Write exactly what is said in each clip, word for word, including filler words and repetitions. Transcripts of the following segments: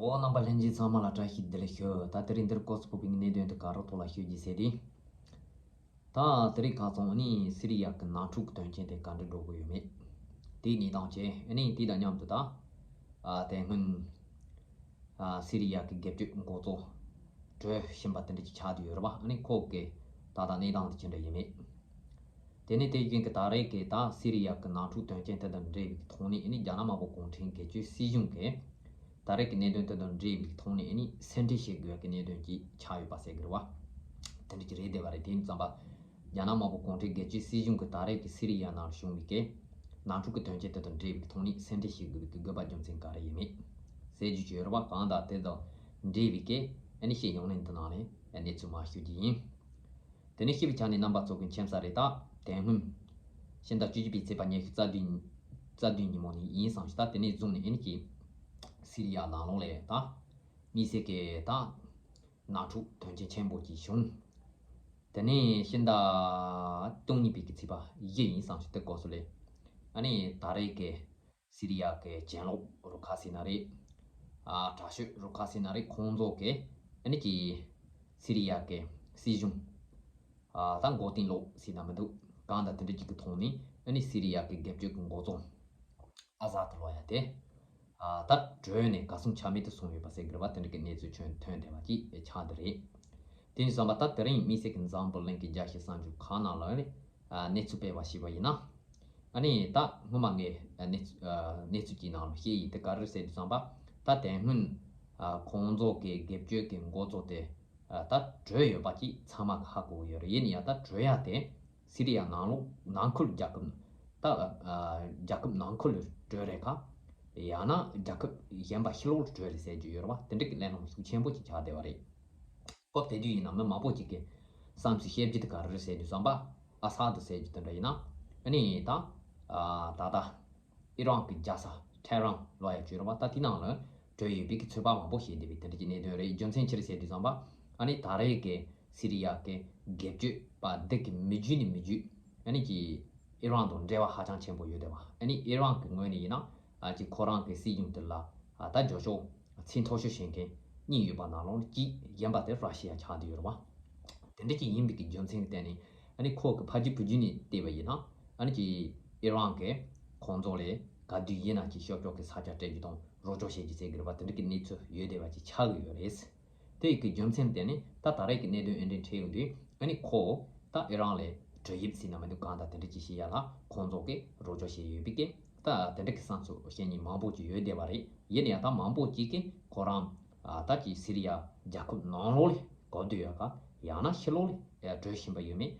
འོ། རྣམ་པ་ལྷན་རྒྱས་ཚང་མ་ལ་བཀྲ་ཤིས་བདེ་ལེགས་ཞུ། ད་དེ་རིང་འདིར་སྐོར་སུ་ཕོག་པའི་གནད་དོན་དེ་ག་རོ་ཐོག་ལ་ཤོད་ཀྱི་ཟེར་ཏེ། ད་དེ་རིང་ཁ་སང་ནི་སི་རི་ཡ་གི་ནང་འཁྲུག་དོན་རྐྱེན་དེ་ག་འདྲ་འགྲོ་གི་ཡོད་མེད། དེའི་གནས་སྟངས་བཅས་ཨ་ནི་དེ་དང་མཉམ་དུ་ད་ཨ་དེ་སྔོན་ཨ་སི་རི་ཡ་གི་སྒེར་གཅོད་འགོ་གཙོ་གྲོལ་བཞིན་པ་དེ་འདྲ་ཅིག་ཆགས་བསྡད་ཡོད་རེད་པ། ཨ་ནི་ཁོ་གི་ད་ལྟ་གནས་སྟངས་དེ་ཅི་འདྲ་ཡིན་མེད། དེ་ནས་དེ་བཞིན་གྱི་ད་རེས་ཀྱི་ད་སི་རི་ཡ་གི་ནང་འཁྲུག་དོན་རྐྱེན་དེ་དང་འབྲེལ་བའི་ཐོག་ནས་ཨ་ནི་རྒྱ་ནག་དམར་པོ་གུང་ཁྲན་སྒེར་གཅོད་སྲིད་གཞུང་གིས་ད་རེས་ཀྱི་གནད་དོན་དེ་དང་འབྲེལ་བའི་ཐོག་ནས་ཨ་ནི་སེམས་ཁྲལ་བྱེད་དགོས་ཀྱི་གནད་དོན་ཅིག་ཆགས་ཡོད་པ་ཟེར་གི་རེད་བ། དེ་འདྲ་ཅིག་རེད་བསྡད་པ་རེད། དེ་ཡིན་ཙང་པ་རྒྱ་ནག་དམར་པོ་གུང་ཁྲན་སྒེར་གཅོད་སྲིད་གཞུང་གིས་ད་རེས་ཀྱི་སི་རི་ཡ་ནང་བྱུང་བའི་གི་ནང་འཁྲུག་གི་དོན་རྐྱེན་དེ་དང་འབྲེལ་བའི་ཐོག་ནས་སེམས་ཁྲལ་བྱེད་དགོས་པའི་གི་དགོས་པ་རྒྱུ་མཚན་ག་རེ་ཡིན་མེད་ཟེར་རྒྱུ་ཅིག་ཡོད་རེད་བ། གང་ལྟར་དེ་དང་འབྲེལ་བའི་གི་ཨ་ནི་ཤེས་ཡོང་ནས་འདི་ནང་ནས་གནས་ཚུལ་མར་ཞུ་རྒྱུ་ཡིན། དེ་ནས་ཤེས་པའི་ཆ་ནས་རྣམ་པ་ཚོ་གི་མཁྱེན་གསལ་རེད། ད་དེ་སྔོན་ཕྱི་ཟླ་བཅུ་གཅིག་པའི་ཚེས་པ་ཉི་ཤུ་རྩ་བདུན་རྩ་བདུན་ཉིན་མོ་ནས་ཡིན་བསམ་ཞིག་ད་དེ་ནས་བཟུང་ནས་ཨ་ནི་ཀྱི་སི་རི་ཡ་ནང་ལོགས་ལ་ད་དམིགས་བསལ་གྱི་ད་ནང་འཁྲུག་དོན་རྐྱེན་ཆེན་པོ་ཅིག་བྱུང་། དེ་ནས་ཕྱི་ཟླ་བཅུ་གཉིས་པའི་གི་ཚེས་པ་བཞི་ཡིན་བསམ་ཞིག་དེ་སྐབས་སུ་ལས་ཨ་ནི་ད་རེས་ཀྱི་སི་རི་ཡ་གི་གྱེན་ལོག་རུ་ཁག་ཟེར་ན་རེད། ཨ་དྲག་ཤོས་རུ་ཁག་ཟེར་ན་རེད། ཁོང་ཚོ་གི་ཨ་ནི་ཀྱི་སི་རི་ཡ་གི་སྲིད་གཞུང་ཨ་ད་མགོ་རྟིང་སློག་ཟེར་ན་མི་འདུག་གང་ལྟར་དེ་འདྲ་ཅིག་གི་ཐོག་ནས་ཨ་ནི་སི་རི་ཡ་གི་སྒེར་གཅོད་ཀྱི་འགོ་གཙོ་ཨ་ས་ཏི་ལོ་ཡ་དེ་ཨ་ད་གྲོལ་ནས་ག་སོང་ཆ་མེད་དུ་སོང་ཡོད་པ་ཟེར་གི་རེད་བ། དེ་འདྲ་གི་གནས་ཚུལ་ཁྱོན་ཐོན་བསྡད་པ་ཅིག་ཆགས་འདི་རེད། དེ་ནས་བསམ་པ་ད་དེ་རིང་དམིགས་བསལ་གྱི་འཛམ་བུ་གླིང་གི་རྒྱལ་སྤྱི་གསར་འགྱུར་ཁག་ནང་ལ་ནི་ཨ་གནས་ཚུལ་སྤེལ་བ་ཞིག་པ་ཡིན་ན། ཨ་ནི་ད་སྔོན་མ་ངས་ཨ་གནས་ཚུལ་ཨ་གནས་ཚུལ་གྱི་ནང་ལ་བཤད་ཡིན། དེ་ག་རེ་ཟེར་དུས་ཙམ་པ་ད་དེ་སྔོན་ཨ་ཁོང་ཚོ་གི་སྒེར་གཅོད་ཀྱི་འགོ་གཙོ་དེ་ཨ་ད་གྲོལ་ཡོད་པ་ཅིག་ཚང་མ་གི་ཧ་གོ་གི་ཡོད་རེད། ཡིན་ཡང་ད་གྲོལ་ཡ་དེ་སི་རི་ཡ་ནང་ལོགས་ནང་ཁུལ་རྒྱལ་ཁབ་ད་ཨ་རྒྱལ་ཁབ་ནང་ཁུལ་ལ་གྲོལ་རེད་ག་ཡང་ན་རྒྱལ་ཁབ་གཞན་པ་ཕྱི་ལོགས་ལ་གྲོལ་རེད་ཟེར་རྒྱུ་ཡོད་རེད་བ། དེ་འདྲ་གི་གླེང་སློང་ཤུགས་ཆེན་པོ་ཅིག་ཆགས་བསྡད་པ་རེད། སྐབས་དེ་དུས་ཡིན་ན་མི་མང་པོ་ཅིག་གིས་བསམ་ཚུལ་བཤད་རྒྱུ་དེ་ག་རེ་རེད་ཟེར་དུས་ཙམ་པ་ཨ་ས་དུ་ཟེར་རྒྱུ་དེ་འདྲ་ཡིན་ན་ཨ་ནི་ད་ཨ་ད་ལྟ་ཨི་རན་གྱི་རྒྱལ་ས་ཐེ་རན་ལོ་ཡ་བརྗོད་རོགས་པ་ད་དེ་ནང་ལ་གྲོལ་ཡོད་པའི་གི་ཚོད་དཔག་མང་པོ་བྱས་བསྡད་པའི་དེ་འདྲ་གི་གནད་དོན་རེད། རྒྱུ་མཚན་ཅི་རེད་ཟེར་དུས་ཙམ་པ་ཨ་ནི་ད་རེས་ཀྱི་སི་རི་ཡ་གི་སྒེར་གཅོད་པ་འདི་གི་མི་རྒྱུད་ནས་མི་རྒྱུད་ཨ་ནི་གི་ཨི་རན་དང་འབྲེལ་བ་ཧ་ཅང་ཆེན་པོ་ཡོད་བསྡད་པ། ཨ་ནི་ཨི་རན་གི་ངོས་ནས་ཡིན་ན་ཨ་ཅིག་ཁོ་རང་གི་སྲིད་གཞུང་དེ་ལ་ཨ་ད་རྒྱབ་སྐྱོར་ཚད་མཐོ་ཤོས་བྱེད་མཁན་གཉིས་ཡོད་པ་ནང་ལོགས་གཅིག་གཞན་པ་དེ་ར་ཤི་ཡ་ཆགས་བསྡད་ཡོད་རེད་བ། དེ་འདྲ་ཅིག་ཡིན་པའི་གི་རྒྱུ་མཚན་གྱི་སྟེང་ནས་ཨ་ནི་ཁོ་གི་ཕ་རྒྱུད་བུ་རྒྱུད་ནས་བལྟས་པ་ཡིན་ན་ཨ་ནི་ཅིག་ཨི་རན་གི་ཁོང་ཚོ་ལས་ག་དུས་ཡིན་ན་ཅིག་ཤོབ་ཤོབ་ཀྱི་ས་ཆ་སྤྲད་རྒྱུ་དང་རོགས་སྐྱོར་བྱེད་རྒྱུ་ཟེར་གི་རེད་བ། དེ་འདྲ་གི་གནས་ཚུལ་ཡོད་བསྡད་པ་ཅིག་ཆགས་ཀྱི་ཡོད་རེད། དེ་ཡི་གི་རྒྱུ་མཚན་དེ་ནི་ད་ད་རེས་ཀྱི་གནད་དོན་ཨེ་འདྲའི་འཕྲད་ཡོང་དུས་ཨ་ནི་ཁོ་ད་ཨི་རན་ལས་གྲོས་ཡིབ་ཟིན་ན་མི་འདུག་གང་ལྟར་དེ་འདྲ་ཅིག་བྱེད་ཡ་ལ་ཁོང་ཚོ་གིས་རོགས་སྐྱོར་བྱས་ཡོད་པའི་གི་ད་དེ་འདྲ་གི་བསམ་ཚུལ་བཤད་མཁན་མང་པོ་ཅིག་ཡོད་བསྡད་པ་རེད། ཡིན་ན་ཡང་ད་མང་པོ་ཅིག་གིས་ཁོ་རང་ཨ་ད་ཀྱི་སི་རི་ཡ་རྒྱལ་ཁབ་ནང་ལོགས་ལས་གོ་བསྡད་ཡོད་ག་ཡང་ན་ཕྱི་ལོགས་ལས་གྲོལ་བཞིན་པ་ཡོད་མེད་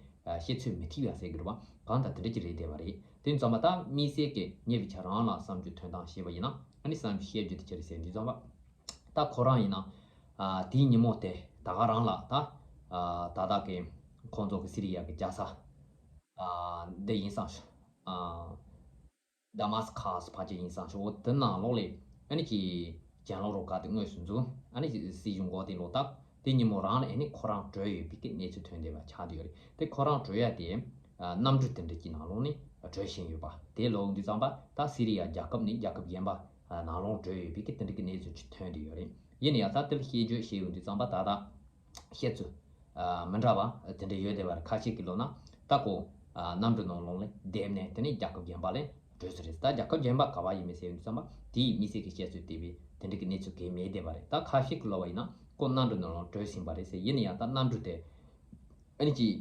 ཤེས་ཚོད་མི་ཐིག་ཡ་ཟེར་གི་རེད་བ། གང་ལྟར་དེ་འདྲ་ཅིག་རེད་བསྡད་པ་རེད། དེ་ཙམ་པ་ད་དམིགས་བསལ་གྱི་ཉེ་བའི་ཆ་རང་ལ་བསམ་རྒྱུ་ཐོན་སྟངས་བཤད་པ་ཡིན་ན་ཨ་ནི་བསམ་རྒྱུ་བཤད་རྒྱུ་དེ་ཅི་རེད་ཟེར་དུས་ཙམ་པ། ད་ཁོ་རང་ཡིན་ན། ཨ་དེའི་ཉིན་མོ་དེ་ད་ག་རང་ལ་ད་ཨ་ད་ལྟ་གི་ཁོང་ཚོ་གི་སི་རི་ཡ་གི་རྒྱལ་ས་ཨ་འདི་ཡིན་བསམ་ཞིག་ཨ་དཱ་མཱ་སི་ཁཱས་ཕལ་ཆེར་ཡིན་བསམ་ཞིག་འོ་དེ་ནང་ལོགས་ལས་ཨ་ནི་ཀྱི་གྱེན་ལོག་རོགས་ཁག་དེ་དངོས་སུ་འཛུལ། ཨ་ནི་སྲིད་གཞུང་འགོ་དེ་ལོག་སྟབས་དེ་ཉིན་མོ་རང་ལ་ཨ་ནི་ཁོ་རང་གྲོལ་ཡོད་པའི་གི་གནས་ཚུལ་ཐོན་བསྡད་པ་ཆགས་བསྡད་ཡོད་རེད། དེ་ཁོ་རང་གྲོལ་ཡ་དེ་ཨ་གནམ་གྲུ་དེ་འདྲ་ཀྱི་ནང་ལོགས་ནས་གྲོལ་བཞིན་ཡོད་པ་དེ་ལོག་འདི་ཙམ་པ་ད་སི་རི་ཡ་རྒྱལ་ཁབ་ནས་རྒྱལ་ཁབ་གཞན་པ་ནང་ལོགས་གྲོལ་ཡོད་པའི་གི་དེ་འདྲ་གི་གནས་ཚུལ་ཅིག་ཐོན་བསྡད་ཡོད་རེད། ཡིན་ན་ཡང་ད་དེ་ལ་བཤད་རྒྱུ་བཤད་ཡོང་དུས་ཙམ་པ་ད་ལྟ་བཤད་ཚུལ་མི་འདྲ་བ་དེ་འདྲ་ཡོད་བསྡད་པ་རེད། ཁ་ཤས་ཀྱིས་ལབ་ན་ད་ཁོ་གནམ་གྲུ་ནང་ལོགས་ལ་བསྡད་ནས་དེ་ནས་རྒྱལ་ཁབ་གཞན་པ་ལ་གྲོལ་ས་རེད། ད་རྒྱལ་ཁབ་གཞན་པ་ག་བ་ཡིན་མིན་ཟེར་ཡོང་དུས་ཙམ་པ་དེའི་དམིགས་བསལ་གྱི་བཤད་ཚུལ་དེ་བས་དེ་འདྲ་གི་གནས་ཚུལ་གང་མེད་བསྡད་པ་རེད། ད་ཁ་ཤས་ཀྱིས་ལབ་པ་ཡིན་ན་ཁོ་གནམ་གྲུ་ནང་ལོགས་གྲོལ་ཟིན་པ་རེད་ཟེར། ཡིན་ན་ཡང་ད་གནམ་གྲུ་དེ་ཨ་ནི་ཅིག་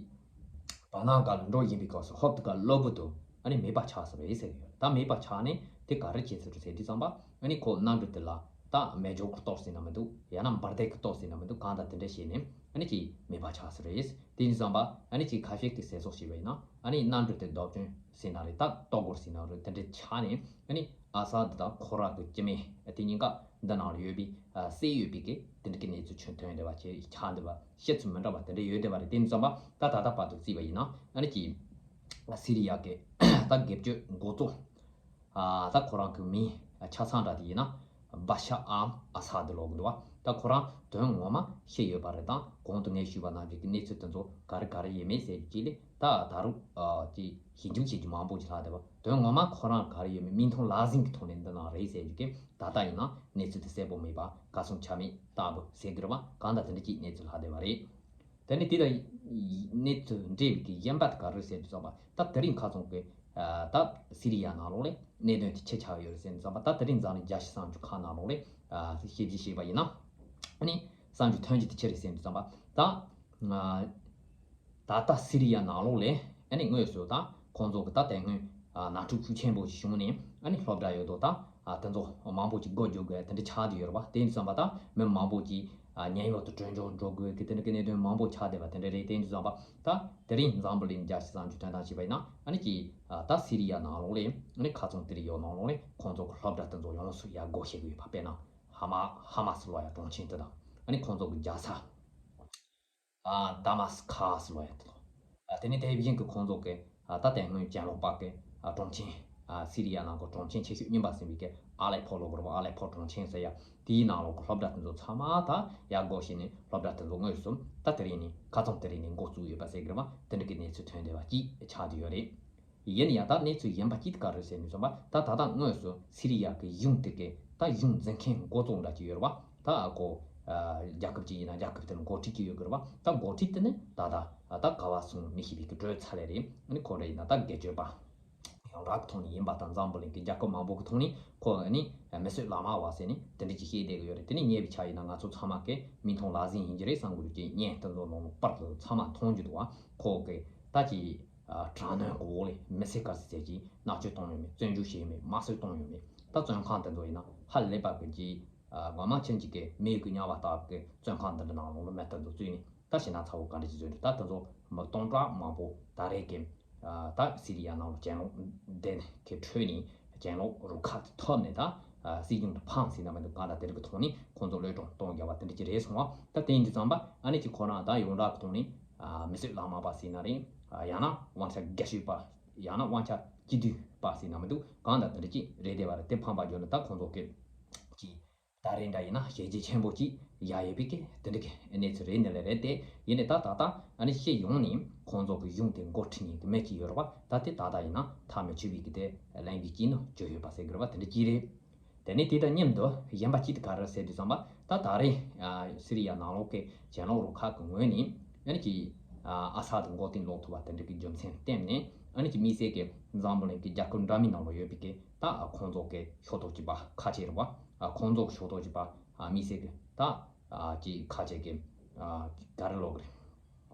བར་སྣང་སྒང་ལ་འགྲོ་བཞིན་པའི་སྐབས་སུ་ཧོབ་ཏེ་ཁ་གློ་བུར་དུ་ཨ་ནི་མེད་པ་ཆགས་སོང་རེད་ཟེར་གི་ཡོད། ད་མེད་པ་ཆགས་ནས་དེ་ག་རེ་བྱས་ཟེར་ཟེར་དུས་ཙམ་པ་ཨ་ནི་ཁོ་གནམ་གྲུ་དེ་ལ་ད་མེ་སྒྱོགས་ཀྱིས་གཏོར་ཟིན་ན་མི་འདུག་ཡང་ན་འབར་མདེལ་གྱིས་གཏོར་ཟིན་ན་མི་འདུག་གང་ལྟར་དེ་འདྲ་བྱས་ནས་ཨ་ནི་ཅིག་མེད་པ་ཆགས་སོང་རེད། དེ་ཡིན་ཙམ་པ་ཨ་ནི་ཅིག་ཁ་ཤས་ཀྱིས་ཟེར་སོགས་བྱས་པ་ཡིན་ན་ཨ་ནི་གནམ་གྲུ་དེ་བརྡབ་སྐྱོན་ཟིན་ན་རེད། ད་གཏོར་རྒོལ་ཟིན་ན་རེད། དེ་འདྲ་ཆགས་ནས་ཨ་ནི་ཨ་ས་དེ་དང་ཁོ་ར་གི་སྐྱེ་དམན་དེ་གཉིས་ཀ་འདི་ནང་ལ་ཡོད་པའི་ཨ་བསད་ཡོད་པའི་གི་དེ་འདྲ་གི་གནས་ཚུལ་ཆོས་ཐོན་བསྡད་པ་ཆེ་ཆགས་འདུག་པ། བཤད་ཚུལ་མི་འདྲ་བ་དེ་འདྲ་ཡོད་བསྡད་པ་རེད། དེ་ཡིན་ཙམ་པ་ད་ད་ལྟ་བར་དུ་བརྩིས་པ་ཡིན་ན་ཨ་ནི་ཅིག་སི་རི་ཡ་གི་ད་སྒེར་གཅོད་འགོ་གཙོ་ཨ་ད་ཁོ་རང་གི་མིང་ཆ་ཚང་འདྲ་དེ་ཡིན་ན་བ་ཤ་ཨམ་ཨ་ས་དེ་ལབ་གི་འདུག་བ། ད་ཁོ་རང་དོན་ངོ་མ་ཤེས་ཡོད་པ་རེད། དང་གོང་དུ་ངས་ཞུས་པ་ནང་བཞིན་གྱི་གནས་ཚུལ་དེ་ཚོ་ག་རེ་ག་རེ་ཡིན་མིན་ཟེར་རྒྱུ་ཅིག་ལས། ད་ད་རུང་ཨ་ཅིག་ཞིབ་འཇུག་བྱེད་རྒྱུ་མང་པོ་ཅིག་ལྷག་བསྡད་པ། དོན་ངོ་མ་ཁོ་རང་ག་རེ་ཡོད་མེད་མིག་མཐོང་ལག་ཟིན་གྱི་ཐོག་ནས་འདི་ནང་རེད་ཟེར་རྒྱུ་གི་ད་ལྟ་ཡིན་ན་གནས་ཚུལ་དེ་གསལ་པོ་མེད་པ། ག་སོང་ཆ་མེད་ལྟ་བུ་ཟེར་གི་རེད་པ། གང་ལྟར་དེ་འདྲ་ཅིག་གནས་ཚུལ་ལྷག་བསྡད་པ་རེད། དེ་ནས་དེ་དང་གནས་ཚུལ་འབྲེལ་བའི་གི་གཞན་པ་དེ་ག་རེ་ཟེར་དུས་ཙམ་པ། ད་དེ་རིང་ཁ་སང་གི་ཨ་ད་སི་རི་ཡ་ནང་ལོགས་ལ་གནད་དོན་དེ་ཅི་ཆགས་ཡོད་རེད་ཟེར་དུས་ཙམ་པ། ད་དེ་རིང་འཛམ་གླིང་རྒྱལ་སྤྱི་གསར་འགྱུར་ཁག་ནང་ལོགས་ལ་ཨ་ཞིབ་འཇུག་བྱས་པ་ཡིན་ན། ཨ་ནི་གསར་འགྱུར་ཐོན་རྒྱུ་དེ་ཅི་རེད་ཟེར་དུས་ཙམ་པ། ད་ཨ་ད་ལྟ་སི་རི་ཡ་ནང་ལོགས་ལ་ཨ་ནི་དངོས་སུ་ད་ཁོང་ཚོ་གི་ད་དེ་སྔོན་ཨ་ནང་འཁྲུག་ཤུགས་ཆེན་པོ་ཞིག་བྱུང་ནས། ཨ་ནི་སློབ་གྲྭ་ཡོད་དོ་ད་ཨ་དེ་ཚོ་མང་པོ་ཅིག་སྒོ་རྒྱག་དགོས་དེ་འདྲ་ཆགས་བསྡད་ཡོད་རེད་པ། དེ་ཡིན་དུས་ཙམ་པ་ད་མི་མང་པོ་ཅིག་ཨ་ཉེན་གཡོལ་དུ་བྲོས་བྱོལ་འགྲོ་དགོས་གི་དེ་འདྲ་གི་གནད་དོན་མང་པོ་ཆགས་བསྡད་པ་དེ་འདྲ་རེད། དེ་ཡིན་དུས་ཙམ་པ་ད་དེ་རིང་འཛམ་བུ་གླིང་རྒྱལ་སྤྱི་གསར་འགྱུར་དོན་དག་བྱས་པ་ཡིན་ན། ཨ་ནི་ཅིག་ཨ་ད་སི་རི་ཡ་ནང་ལོགས་ལ་ཨ་ནི་ཁ་ཚང་དེ་རིང་ཡོད་ནང་ལོགས་ལ་ཁོང་ཚོ་གི་སློབ་གྲྭ་དེ་ཚོ་ཡོངས་སུ་ཡར་སྒོ་ཕྱེ་གི་ཡོད་པ། དཔེར་ན་ཧ་མ་ཧ་མ་སི་ལབ་ཡ་གྲོང་ཁྱེར་དེ་དང་། ཨ་ནི་ཁོང་ཚོ་གི་རྒྱལ་ས་ཨ་དཱ་མཱ་སི་ཁཱ་སི་ལབ་ཡ་དེ་དང་། ཨ་དེ་ནས་དེ་བཞིན་གྱི་ཁོང་ཚོ་གི་ཨ་ད་དེ་སྔོན་གྱེན་ལོག་པ་གི་ཨ་གྲོང་ཁྱེར་ཨ་སི་རི་ཡ་ནང་གི་གྲོང་ཁྱེར་ཆེ་ཤོས་རྙིང་པ་ཟིན་པའི་གི་ཨ་ལེ་ཕོ་ལབ་དགོས་རེད་པ། ཨ་ལེ་ཕོ་གྲོང་ཁྱེར་ཟེར་ཡ་དེའི་ནང་ལོགས་གི་སློབ་གྲྭ་དེ་ཚོ་ཚང་མ་ད་ཡར་སྒོ་ཕྱེ་ནས་སློབ་གྲྭ་དེ་ཚོ་དངོས་སུ་ད་དེ་རིང་ནས་ཁ་ཚང་དེ་རིང་ནས་འགོ་བཙུགས་ཡོད་པ་ཟེར་གི་རེད་པ། དེ་འདྲ་གི་གནས་ཚུལ་ཐོན་བསྡད་པ་ཅིག་ཆགས་བསྡད་ཡོད་རེད། ཡིན་ཡང་ད་གནས་ཚུལ་གཞན་པ་ཅིག་ག་རེ་ཟེར་ནས་བསམ་པ། ད་ད་ལྟ་དངོས་སུ་སི་རི་ཡ་གི་གཞུང་དེ་གའི་ད་གཞུང་འཛིན་མཁན་འགོ་གཙོ་འདྲ་ཅིག་ཡོད་རེད་པ། ད་ཨ་ཁོ་ཨ་རྒྱལ་ཁབ་ཅིག་ཡིན་ན་རྒྱལ་ཁབ་དེ་ལ་འགོ་ཁྲིད་ཀྱི་ཡོད་གི་རེད་པ། ད་འགོ་ཁྲིད་དེ་ནི་ད་ད་ཨ་ད་ག་བ་སོང་མི་ཤེས་པའི་གི་བྲོས་ཚར་ལེ་རེད། ཨ་ནི་ཁོ་འདྲ་ཡིན་ན་ད་སྒེར་གཅོད་པ་ཡོངས་གྲགས་ཐོག་ནས་ཡིན་པ་དང་། འཛམ་བུ་གླིང་གི་རྒྱལ་ཁབ་མང་པོ་གི་ཐོག་ནས་ཁོ་ཨ་ནི་མི་གསོད་ལག་དམར་བ་ཟེར་ནས་དེ་འདྲ་ཅིག་བཤད་བསྡད་གི་ཡོད་རེད། དེ་ནས་ཉེ་བའི་ཆར་ཡིན་ན་ང་ཚོ་ཚང་མ་གི་མིག་མཐོང་ལག་ཟིན་ཡིན་གྱི་རེད་བསམ་གི་རེད། ཅེས་བརྙན་དེ་ཚོ་ནང་ལོགས་པར་དུ་ཚང་མ་མཐོང་རྒྱུ་འདུག་པ། ཁོ་གི་ད་ཅིག་ཨ་དྲག་གནོན་གོ་ལེ་མི་སེར་ག་ཚོད་ཅིག་མནར་གཅོད་བཏང་ཡོད་མེད། བཙོན་འཇུག་བྱས་ཡོད་མེད། དམར་གསོད་བཏང་ཡོད་མེད། ད་བཙོན་ཁང་དེ་ཚོ་ཡིན་ན་ཧ་ལས་པ་གི་ཅིག་ཨ་གོང་མ་ཆེན་ཅིག་གི་མི་ཡུལ་གི་དམྱལ་བ་ལྟ་བུ་གི་བཙོན་ཁང་འདི་འདྲ་ནང་ལོགས་ལ་མི་དེ་ཚོ་བཙུད་ནས་ད་ཞེད་སྣང་ཚ་བོ་ག་འདྲ་ཅིག་བཟོས་འདུག་ད་དེ་ཚོ་མི་སྟོང་ཕྲག་མང་པོ་ད་རེས་ཀྱི་ཨ་ད་སི་རི་ཡ་ནང་ལ་གྱེན་ལོག་འདི་གི་ཁྲོད་ནས་གྱེན་ལོག་རུ་ཁག་དེ་ཐོབ་ནས་ད་ཨ་སྲིད་གཞུང་དུ་འཕངས་ཟིན་ན་མི་འདུག་གང་ལྟར་དེ་རིགས་ཀྱི་ཐོག་ནས་ཁོང་ཚོ་གློད་གྲོལ་གཏོང་རྒྱག་པ་དེ་འདྲ་ཅིག་རེད་སོང་བ། ད་དེ་ཡིན་དུས་ཙམ་པ་ཨ་ནི་ཅིག་ཁོ་རང་ད་ཡོངས་གྲགས་ཀྱི་ཐོག་ནས་ཨ་མི་གསོད་ལག་དམར་པ་ཟེར་ན་རེད། ཨ་ཡང་ན་དབང་ཆ་རྒྱ་ཤོས་པ། ཡང་ན་དབང་ཆ་གཅིག་སྡུད་པ་ཟེར་ན་མི་འདུག་གང་ལྟར་དེ་འདྲ་ཅིག་རེད་བསྡད་པ་རེད། དེ་ཕངས་པ་བརྗོད་ན་ད་ཁོང་ཚོ་གི་ཅིག་ད་རེས་འདྲ་ཡིན་ན་ཞལ་འཛོམས་ཆེན་པོ་ཅིག་ཡ་ཡོད་པའི་གི་དེ་འདྲ་གི་གནས་ཚུལ་རེད། ནི་ལས་རེད་དེ། ཡིན་ནའི་ད་ད་ལྟ་ཨ་ནི་སྤྱི་ཡོངས་ནས་ཁོང་ཚོ་གི་གཞུང་དེ་འགོ་ཁྲིད་མཁན་གི་མི་གཅིག་ཡོད་རེད་པ། ད་དེ་ད་ལྟ་ཡིན་ན་ཐག་མི་ཆོད་པའི་གི་དེ་ལན་གི་གཅིག་ནི་བརྗོད་ཡོད་པ་ཟེར་གི་རེད་པ། དེ་འདྲ་གཅིག་རེད། དེ་ནས་དེ་དང་མཉམ་དུ་གཞན་པ་གཅིག་དེ་ག་རེ་ཟེར་དུས་ཙམ་པ། ད་ད་རེས་ཨ་སི་རི་ཡ་ནང་ལོགས་ཀྱི་གྱེན་ལོག་རུ་ཁག་གི་ངོས་ནས་ཨ་ནི་ཅིག་ཨ་སཱ་དེ་མགོ་རྟིང་སློག་ཐུབ་པ་དེ་འདྲ་གི་རྒྱུ་མཚན་བསྟན་ནས། ཨ་ནི་ཅིག་དམིགས་བསལ་གྱི་འཛམ་བུ་གླིང་གི་རྒྱལ་ཁབ་འདྲ་མིན་ནང་ལ་ཡོད་པའི་གི་ད་ཨ་ཁོང་ཚོ་གི་ཕྱོགས་གཏོགས་གཅིག་པ་ཁ་ཆེ་རེད་པ། ཨ་ཁོང་ཚོ་གི་ཕྱོགས་གཏོགས་གཅིག་པ་ཨ་དམིགས་བསལ་གྱི་ད་ཨ་ཅིག་ཁ་ཆེ་གི་ཨ་ག་རེ་ལབ་དགོས་རེད།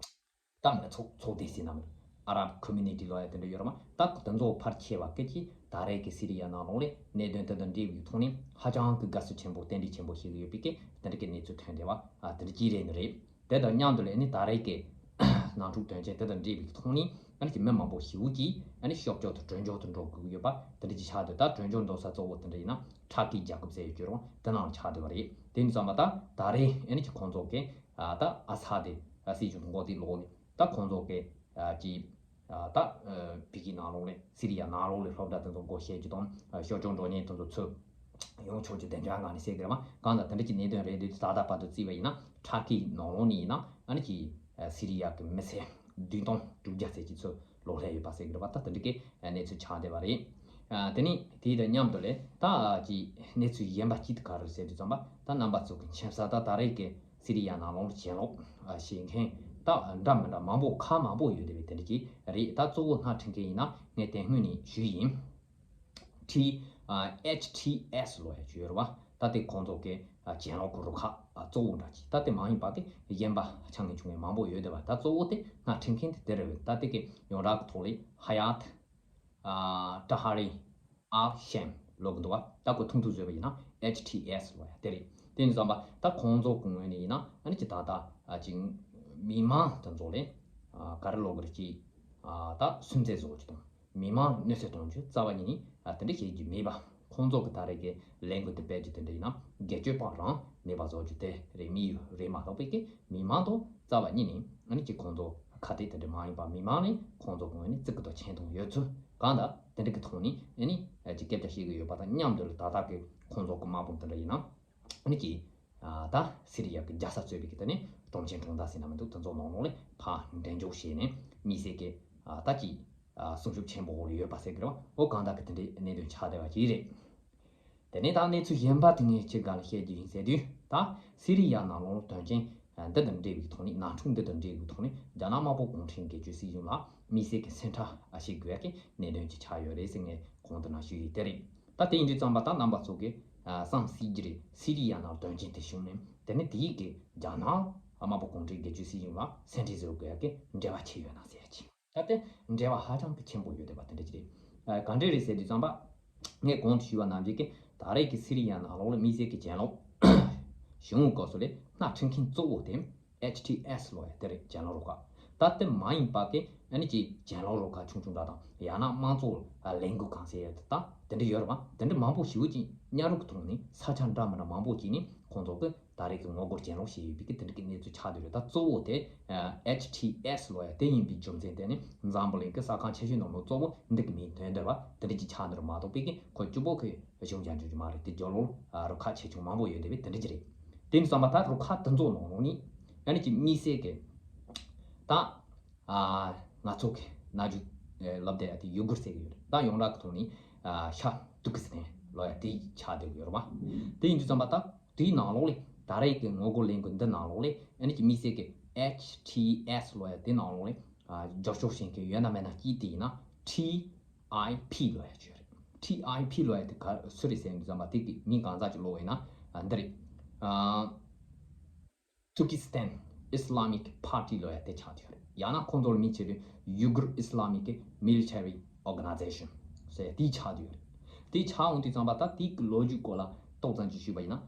ད་མི་ཚོགས་ཚོགས་སྡེ་ཟེར་ན་མི་འདུག་ཨ་རབ་ཁོ་མུ་ནི་ཊི་ལབ་ཡ་དེ་འདྲ་ཡོད་རེད་མ། ད་དེ་ཚོ་ཕལ་ཆེ་བ་སྐད་ཀྱིས་ད་རེས་ཀྱི་སི་རི་ཡ་ནང་ལོགས་ལ་གནད་དོན་དེ་དང་འབྲེལ་བའི་ཐོག་ནས་ཧ་ཅང་གི་དགའ་བསུ་ཆེན་པོ་རྟེན་འབྲེལ་ཆེན་པོ་ཞིག་ཡོད་པའི་སྐད་དེ་འདྲ་གི་གནས་ཚུལ་ཐོན་བསྡད་པ་ཨ་དེ་འདྲ་ཅིག་རེད་ནི་རེད། དེ་དང་མཉམ་དུ་ལ་ནི་ད་རེས་ཀྱི་ནང་འཁྲུག་དོན་རྐྱེན་དེ་དང་འབྲེལ་བའི་ཐོག་ནས་ཨ་ནི་ཀྱི་མི་མང་པོ་ཞེ་པོ་ཅིག་ཨ་ནི་ཤོར་བསྐྱོད་དུ་བྲོས་བྱོལ་དུ་འགྲོ་དགོས་ཀྱི་ཡོད་པ་དེ་འདྲ་ཅིག་ཆགས་འདུག་ད་བྲོས་བྱོལ་འགྲོ་ས་གཙོ་བོ་དེ་འདྲ་ཡིན་ན་ཊར་ཀི་རྒྱལ་ཁབ་ཟེར་ཡོད་ཀྱི་རེད་པ། དེ་ནང་ཆགས་བསྡད་པ་རེད། དེ་ཡིན་ཙང་མ་ད་ད་རེས་ཨ་ནི་ཀྱི་ཁོང་ཚོ་གི་ཨ་ད་ཨ་ས་དེ་ཨ་སྲིད་གཞུང་མགོ་རྟིང་སློག་ནས་ད་ཁོང་ཚོ་གི་ཨ་ཀྱི་ཨ་ད་ཨ་ཕི་གི་ནང་ལོགས་ལས་སི་རི་ཡ་ནང་ལོགས་ལས་སློབ་གྲྭ་དེ་ཚོ་སྒོ་ཕྱེ་རྒྱུ་དང་ཨ་ཤོར་བསྐྱོད་འགྲོ་མཁན་དེ་ཚོ་ཚུར་ཡོང་ཆོག་རྒྱུ་དེ་འདྲ་ངང་ནས་ཟེར་གི་རེད་པ། གང་ལྟར་དེ་འདྲ་ཀྱི་གནད་དོན་རེད་འདུག་ད་ལྟ་བར་དུ་བརྩིས་པ་ཡིན་ན་ཊར་ཀི་ནང་ལོགས་ནས་ཡིན་ན་ཨ་ནི་ཀྱི་ཨ་སི་རི་ཡ་གི་མི་སེར་བདུན་སྟོང་དྲུག་བརྒྱ་ཙམ་ཅིག་ཚུར་ལོག་སླེབས་ཡོད་པ་ཟེར་གི་རེད་པ། ད་དེ་འདྲ་གི་གནས་ཚུལ་ཆགས་བསྡད་པ་རེད། ཨ་དེ་ནས་དེ་དང་མཉམ་དུ་ལས་ད་ཀྱི་གནས་ཚུལ་གཞན་པ་གཅིག་དེ་ག་རེ་ཟེར་དུས་ཙམ་པ། ད་རྣམ་པ་ཚོ་གི་མཁྱེན་གསལ་ད་ད་རེས་ཀྱི་སི་རི་ཡ་ནང་ལོགས་གྱེན་ལོག་ཨ་བྱེད་མཁན་ད་འདྲ་མི་འདྲ་མང་པོ་ཁག་མང་པོ་ཡོད་བསྡད་པའི་དེ་འདྲ་ཅིག་རེད། ད་གཙོ་བོ་སྣེ་ཁྲིད་མཁན་ཡིན་ན་ངས་དེ་སྔོན་ནས་ཞུས་ཡིན། ཊི་ཨ་ཨེཆ་ཊི་ཨེས་ལབ་ཡ་ཅིག་ཡོད་རེད་པ། ད་དེ་ཁོང་ཚོ་གི་ཨ་གྱེན་ལོག་གི་རུ་ཁག་ཨ་གཙོ་བོ་འདྲ་ཅིག་ད་དེ་མ་ཡིན་པ་གི་གཞན་པ་ཆ་ངེས་ཆུང་ངེས་མང་པོ་ཡོད་བསྡད་པ། ད་གཙོ་བོ་དེ་སྣེ་ཁྲིད་མཁན་དེ་དེ་རེད་པས། ད་དེ་གི་ཡོངས་གྲགས་ཀྱི་ཐོག་ལས་ཧ་ཡ་ཐི་ཨ་ཏྲ་ཧ་རི་ཨལ་ཤམ་ལབ་གི་འདུག་པ། ད་ཁོ་ཐུང་ཐུང་བཟོས་པ་ཡིན་ན་ཨེཆ་ཊི་ཨེས་ལབ་ཡ་དེ་རེད། དེ་ཡིན་ཙང་པ་ད་ཁོང་ཚོ་གི་ངོས་ནས་ཡིན་ན་ཨ་ནི་ཅིག་ད་ལྟ་ཨ་ཅིག་མི་མང་དེ་ཚོ་ལས་ཨ་ག་རེ་ལབ་དགོས་རེད། ཅིག་ཨ་ད་སུན་གཙེར་བཟོ་གི་དང་མི་མང་གནོད་འཚེ་གཏོང་རྒྱུ་རྩ་བ་ཉིད་ནས་ཨ་དེ་འདྲ་བྱེད་རྒྱུ་མེད་པ། ཁོང་ཚོ་གི་ད་རེས་ཀྱི་ལས་འགུལ་དེ་སྤེལ་རྒྱུ་དེ་འདྲ་ཡིན་ན་སྒེར་གཅོད་པ་རང་མེད་པ་བཟོ་རྒྱུ་དེ་རེད། མི་ཡུལ་རེད་མ་གཏོགས་པའི་གི་མི་མང་དང་རྩ་བ་ཉིད་ནས་ཨ་ནི་ཅིག་ཁོང་ཚོ་ཁ་གཏད་དེ་འདྲ་མ་ཡིན་པ། མི་མང་ནས་ཁོང་ཚོ་གི་ངོས་ནས་བརྩི་གི་དང་མཁྱེན་རྟོགས་ཡོད་ཚུལ་གང་ལྟར་དེ་འདྲ་གི་ཐོག་ནས་ཨ་ནི་ཅིག་སྐད་ཆ་བཤད་གི་ཡོད་པ་དང་མཉམ་དུ་ལ་ད་ལྟ་གི་ཁོང་ཚོ་གི་དམག་དཔུང་དེ་འདྲ་ཡིན་ན་ཨ་ནི་ཅིག་ད་སི་རི་ཡ་གི་རྒྱལ་ས་གཙོས་པའི་གི་དེ་ནས་གྲོང་ཁྱེར་གྲོང་རྡལ་ཟེར་ན་མི་འདུག་དེ་ཚོ་ནང་ལོགས་ལ་ཕར་འགྲེམས་འཇོག་བྱས་ནས་མི་སེར་གི་ད་ཅིག་སྲུང་སྐྱོབ་ཆེན་པོ་འོག་ལ་ཡོད་པ་ཟེར་གི་རེད་བ། འོ་གང་ལྟར་གི་དེ་འདྲའི་གནད་དོན་ཆགས་བསྡད་པ་ཅིག་རེད། དེ་ནས་ད་གནས་ཚུལ་གཞན་པ་དེ་ངས་ཁྱེད་རྒན་ལ་བཤད་རྒྱུ་ཡིན་ཟེར་དུས། ད་སི་རི་ཡ་ནང་ལོགས་དོན་རྐྱེན་འདི་དང་འབྲེལ་བའི་ཐོག་ནས། ནང་འཁྲུག་འདི་དང་འབྲེལ་བའི་ཐོག་ནས་རྒྱ་ནག་དམར་པོ་གུང་ཁྲན་སྒེར་གཅོད་སྲིད་གཞུང་ལ་མི་སེར་གྱི་སེམས་ཁྲལ་བྱེད་དགོས་ཡ་གི་གནད་དོན་ཅིག་ཆགས་ཡོད་རེད་ཟེར། ངས་གོང་དུ་ནང་ཞུས་ཡོད་དེ་རེད། ད་དེ་ཡིན་དུས་ཙམ་པ་ད་རྣམ་པ་ཚོ་གིས་བསམ་སྲིད་ཀྱི་རེད། སི་རི་ཡ་ནང་དོན་རྐྱེན་དེ་བྱུང་ནས། དེ་ནས་དེའི་གི་རྒྱ་ནག་དམར་པོ་གུང་ཁྲན་སྒེར་གཅོད་སྲིད་གཞུང་ལ་སེམས་ཁྲལ་བཟོ་དགོས་ཡ་གི་འབྲེལ་བ་ཆེ་ཡོད་ན་ཟེར་ཡ་ཅིག་ད་ལྟ་འབྲེལ་བ་ཧ་ཅང་གི་ཆེན་པོ་ཡོད་བསྡད་པ་དེ་འདྲ་ཅིག་རེད། ཨ། ག་འདྲ་རེད་ཟེར་དུས་ཙམ་པ། ངས་གོང་དུ་ཞུས་པ་ནང་བཞིན་གྱི་ད་རེས་ཀྱི་སི་རི་ཡ་ནང་ལོགས་ལ་མི་སེར་གྱི་གྱེན་ལོག་བྱུང་སྐབས་སུ་ལས་སྣ་ཁྲིད་མཁན་གཙོ་བོ་དེ་ཨེཆ་ཐི་ཨེས་ལབ་ཡ་དེ་རེད། གྱེན་ལོག་རུ་ཁག་ད་དེ་མ་ཡིན་པ་གི་ཨ་ནི་ཅིག་གྱེན་ལོག་རུ་ཁག་ཆུང་ཆུང་འདྲ་དང་། ཡང་ན་དམངས་གཙོ་ལས་འགུལ་ཁང་ཟེར་ཡ་དེ་དང་དེ་འདྲ་ཡོད་རེད་བ། དེ་འདྲ་མང་པོ་ཞེ་པོ་ཅིག་མཉམ་རུབ་ཀྱི་ཐོག་ནས་ས་ཆ་འདྲ་མི་འདྲ་མང་པོ་ཅིག་ནས་ཁོང་ཚོ་གི་ད་རེས་ཀྱི་ངོ་རྒོལ་གྱེན་ལོག་བྱས་ཡོད་པའི་གི་དེ་འདྲ་གི་གནས་ཚུལ་ཆགས་བསྡད་ཡོད་རེད། ད་གཙོ་བོ་དེ་ཨེཆ་ཐི་ཨེས་ལབ་ཡ་དེ་ཡིན་པའི་རྒྱུ་མཚན་དེ་ནི་འཛམ་བུ་གླིང་གི་ས་ཁང་ཆེ་ཤོས་ནང་ལོགས་གཙོ་བོ་འདི་གི་མིང་ཐོན་བསྡད་པ་དེ་འདྲ་ཅིག་ཆགས་བསྡད་རེད་མ་གཏོགས་པའི་གི་ཁོ་གཅིག་པོ་གི་གཞུང་བཞག་འཇུག་རྒྱུ་མ་རེད། དེ་རྒྱབ་ལོགས་རུ་ཁག་ཆེ་ཆུང་མང་པོ་ཡོད་བསྡད་པའི་དེ་འདྲ་ཅིག་རེད། དེ་ཡིན་དུས་ཙམ་པ་ད་རུ་ཁག་དེ་ཚོ་ནང་ལོགས་ནས་ཨ་ནི་ཅིག་མི་སེར་གི་ད་ཨ་ང་ཚོ་གི་ན་རྒྱུ་ལབ་བསྡད་ཡ་དེ་ཡུ་གུར་ཟེར་གི་ཡོད་རེད། ད་ཡོངས་གྲགས་ཀྱི་ཐོག་ནས་ཨ་ཤར་ཏུར་ཀི་སི་ཐན་ལབ་ཡ་དེ་ཆགས་བསྡད་གི་ཡོད་རེད་བ། དེ་ཡིན་དུས་ཙམ་པ་ད་དེའི་ནང་ལོགས་ལས་ད་རེས་ཀྱི་ངོ་རྒོལ་ལས་འགུལ་འདི་ནང་ལོགས་ལས་ཨ་ནི་ཅིག་མི་སེར་གི་ཨེཆ་ཐི་ཨེས་ལབ་ཡ་དེ་ནང་ལོགས་ལས་ཨ་རྒྱབ་སྐྱོར་བྱེད་མཁན་ཡོད་ན་མེད་ན་གཅིག་དེ་ཡིན་ན་ཊི་ཨའི་ཕི་ལབ་ཡ་ཅིག་ཡོད་རེད། ཊི་ཨའི་ཕི་ལབ་ཡ་དེ་ག་སུ་རེད་ཟེར་དུས་ཙམ་པ་དེ་གི་མིང་གང་ཟག་ཅིག་ལབ་ཡིན་ན་ཨ་འདི་རེད། ཨ། Turkestan Islamic Party ལབ་ཡ་དེ་ཆགས་བསྡད་ཡོད་རེད། ཡང་ན་ཁོང་ཚོ་ལ་མིང་ཕྱེ་དུས་Uyghur Islamic Military Organization ཟེར་དེ་ཆགས་བསྡད་ཡོད་རེད། དེ་ཆགས་འོང་དུས་ཙམ་པ་ད་དེ་གི་ལོ་རྒྱུས་སྐོར་ལ་ཏོག་ཙམ་ཅིག་ཞུས་པ་ཡིན་ན།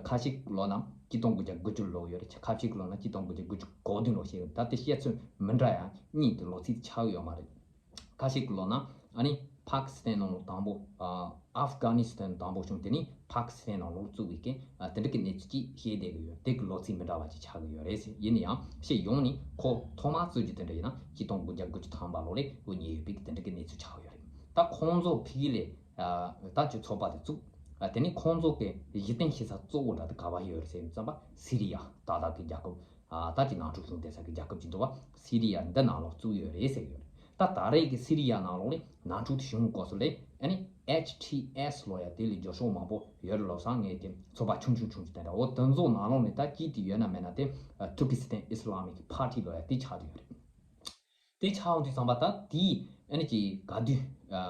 ཁ་ཤས་ཀྱི་ལོ་ན་ཆིག་སྟོང་དགུ་བརྒྱ་དགུ་བཅུ་ལོ་ཡོད་རེད། ཁ་ཤས་ཀྱི་ལོ་ན་ཆིག་སྟོང་དགུ་བརྒྱ་དགུ་བཅུ་གོ་བདུན་ལོ་བཤད་ཡོད་རེད། ད་དེ་བཤད་ཚུལ་མི་འདྲ་ཡ་གཉིས་དེ་ལོ་ཚིགས་ཆགས་ཡོད་མ་རེད། ཁ་ཤས་ཀྱི་ལོ་ན་ཨ་ནི་ཕ་ཀི་སི་ཐན་ནང་ལོགས་དང་པོ། ཨ་ཨབ་གྷ་ནི་སི་ཐན་དང་པོ་བྱུང་། དེ་ནས་ཕ་ཀི་སི་ཐན་ནང་ལོགས་བཙུགས་པའི་གི་ཨ་དེ་འདྲ་གི་གནས་ཚུལ་ཅིག་བཤད་བསྡད་གི་ཡོད། དེ་གི་ལོ་ཚིགས་མི་འདྲ་བ་ཅིག་ཆགས་གི་ཡོད་རེད་ཟེར། ཡིན་ན་ཡང་ཕྱིས་ཡོང་ནས་ཁོ་ཐོག་མར་བཙུགས་རྒྱུ་དེ་འདྲ་ཡིན་ན་ཆིག་སྟོང་དགུ་བརྒྱ་དགུ་བཅུ་ཐམ་པ་ལོ་ལས་དབུ་བརྙེས་ཡོད་པའི་གི་དེ་འདྲ་གི་གནས་ཚུལ་ཆགས་ཡོད་རེད། ད་ཁོང་ཚོ་ཕ་གི་ལས་ཨ་ད་ཅིག་ཚོགས་པ་དེ་བཙུགས། ཨ་དེ་ནས་ཁོང་ཚོ་གི་གཞི་རྟེན་བྱེད་ས་གཙོ་བོ་འདྲ་དེ་ག་བ་ཡོད་རེད་ཟེར་བའི་ཙམ་པ་སི་རི་ཡ་ད་ལྟ་གི་རྒྱལ་ཁབ། ཨ་ད་ཅིག་ནང་འཁྲུག་བྱུང་བསྡད་ས་གི་རྒྱལ་ཁབ་ཅིག་འདུག་བ། སི་རི་ཡ་འདི་ནང་ལོགས་བཙུགས་ཡོད་རེད་ཟེར་གི་ཡོད་རེད། ད་ད་རེས་ཀྱི་སི་རི་ཡ་ནང་ལོགས་ནས་ནང་འཁྲུག་དེ་བྱུང་སྐབས་སུ་ལས་ཨ་ནི་ཨེཆ་ཐི་ཨེས་ལབ་ཡ་དེ་ལས་རྒྱབ་སྐྱོར་མང་པོ་ཡོད་རེད་ལབ་སོང་། ངས་དེ་ཚོགས་པ་ཆུང་ཆུང་ཆུང་ཆུང་དེ་འདྲ། འོ་དེ་ཚོ་ནང་ལོགས་ནས་ད་གཅིག་དེ་ཡོད་ན་མེད་ན་དེ་ཨ་Turkestan Islamic Party ལབ་ཡ་དེ་ཆགས་བསྡད་ཡོད་རེད། དེ་ཆགས་འོང་དུས་ཙམ་པ་ད་དེའི་ཨ་ནི་ཅིག་ག་དུས་ཨ་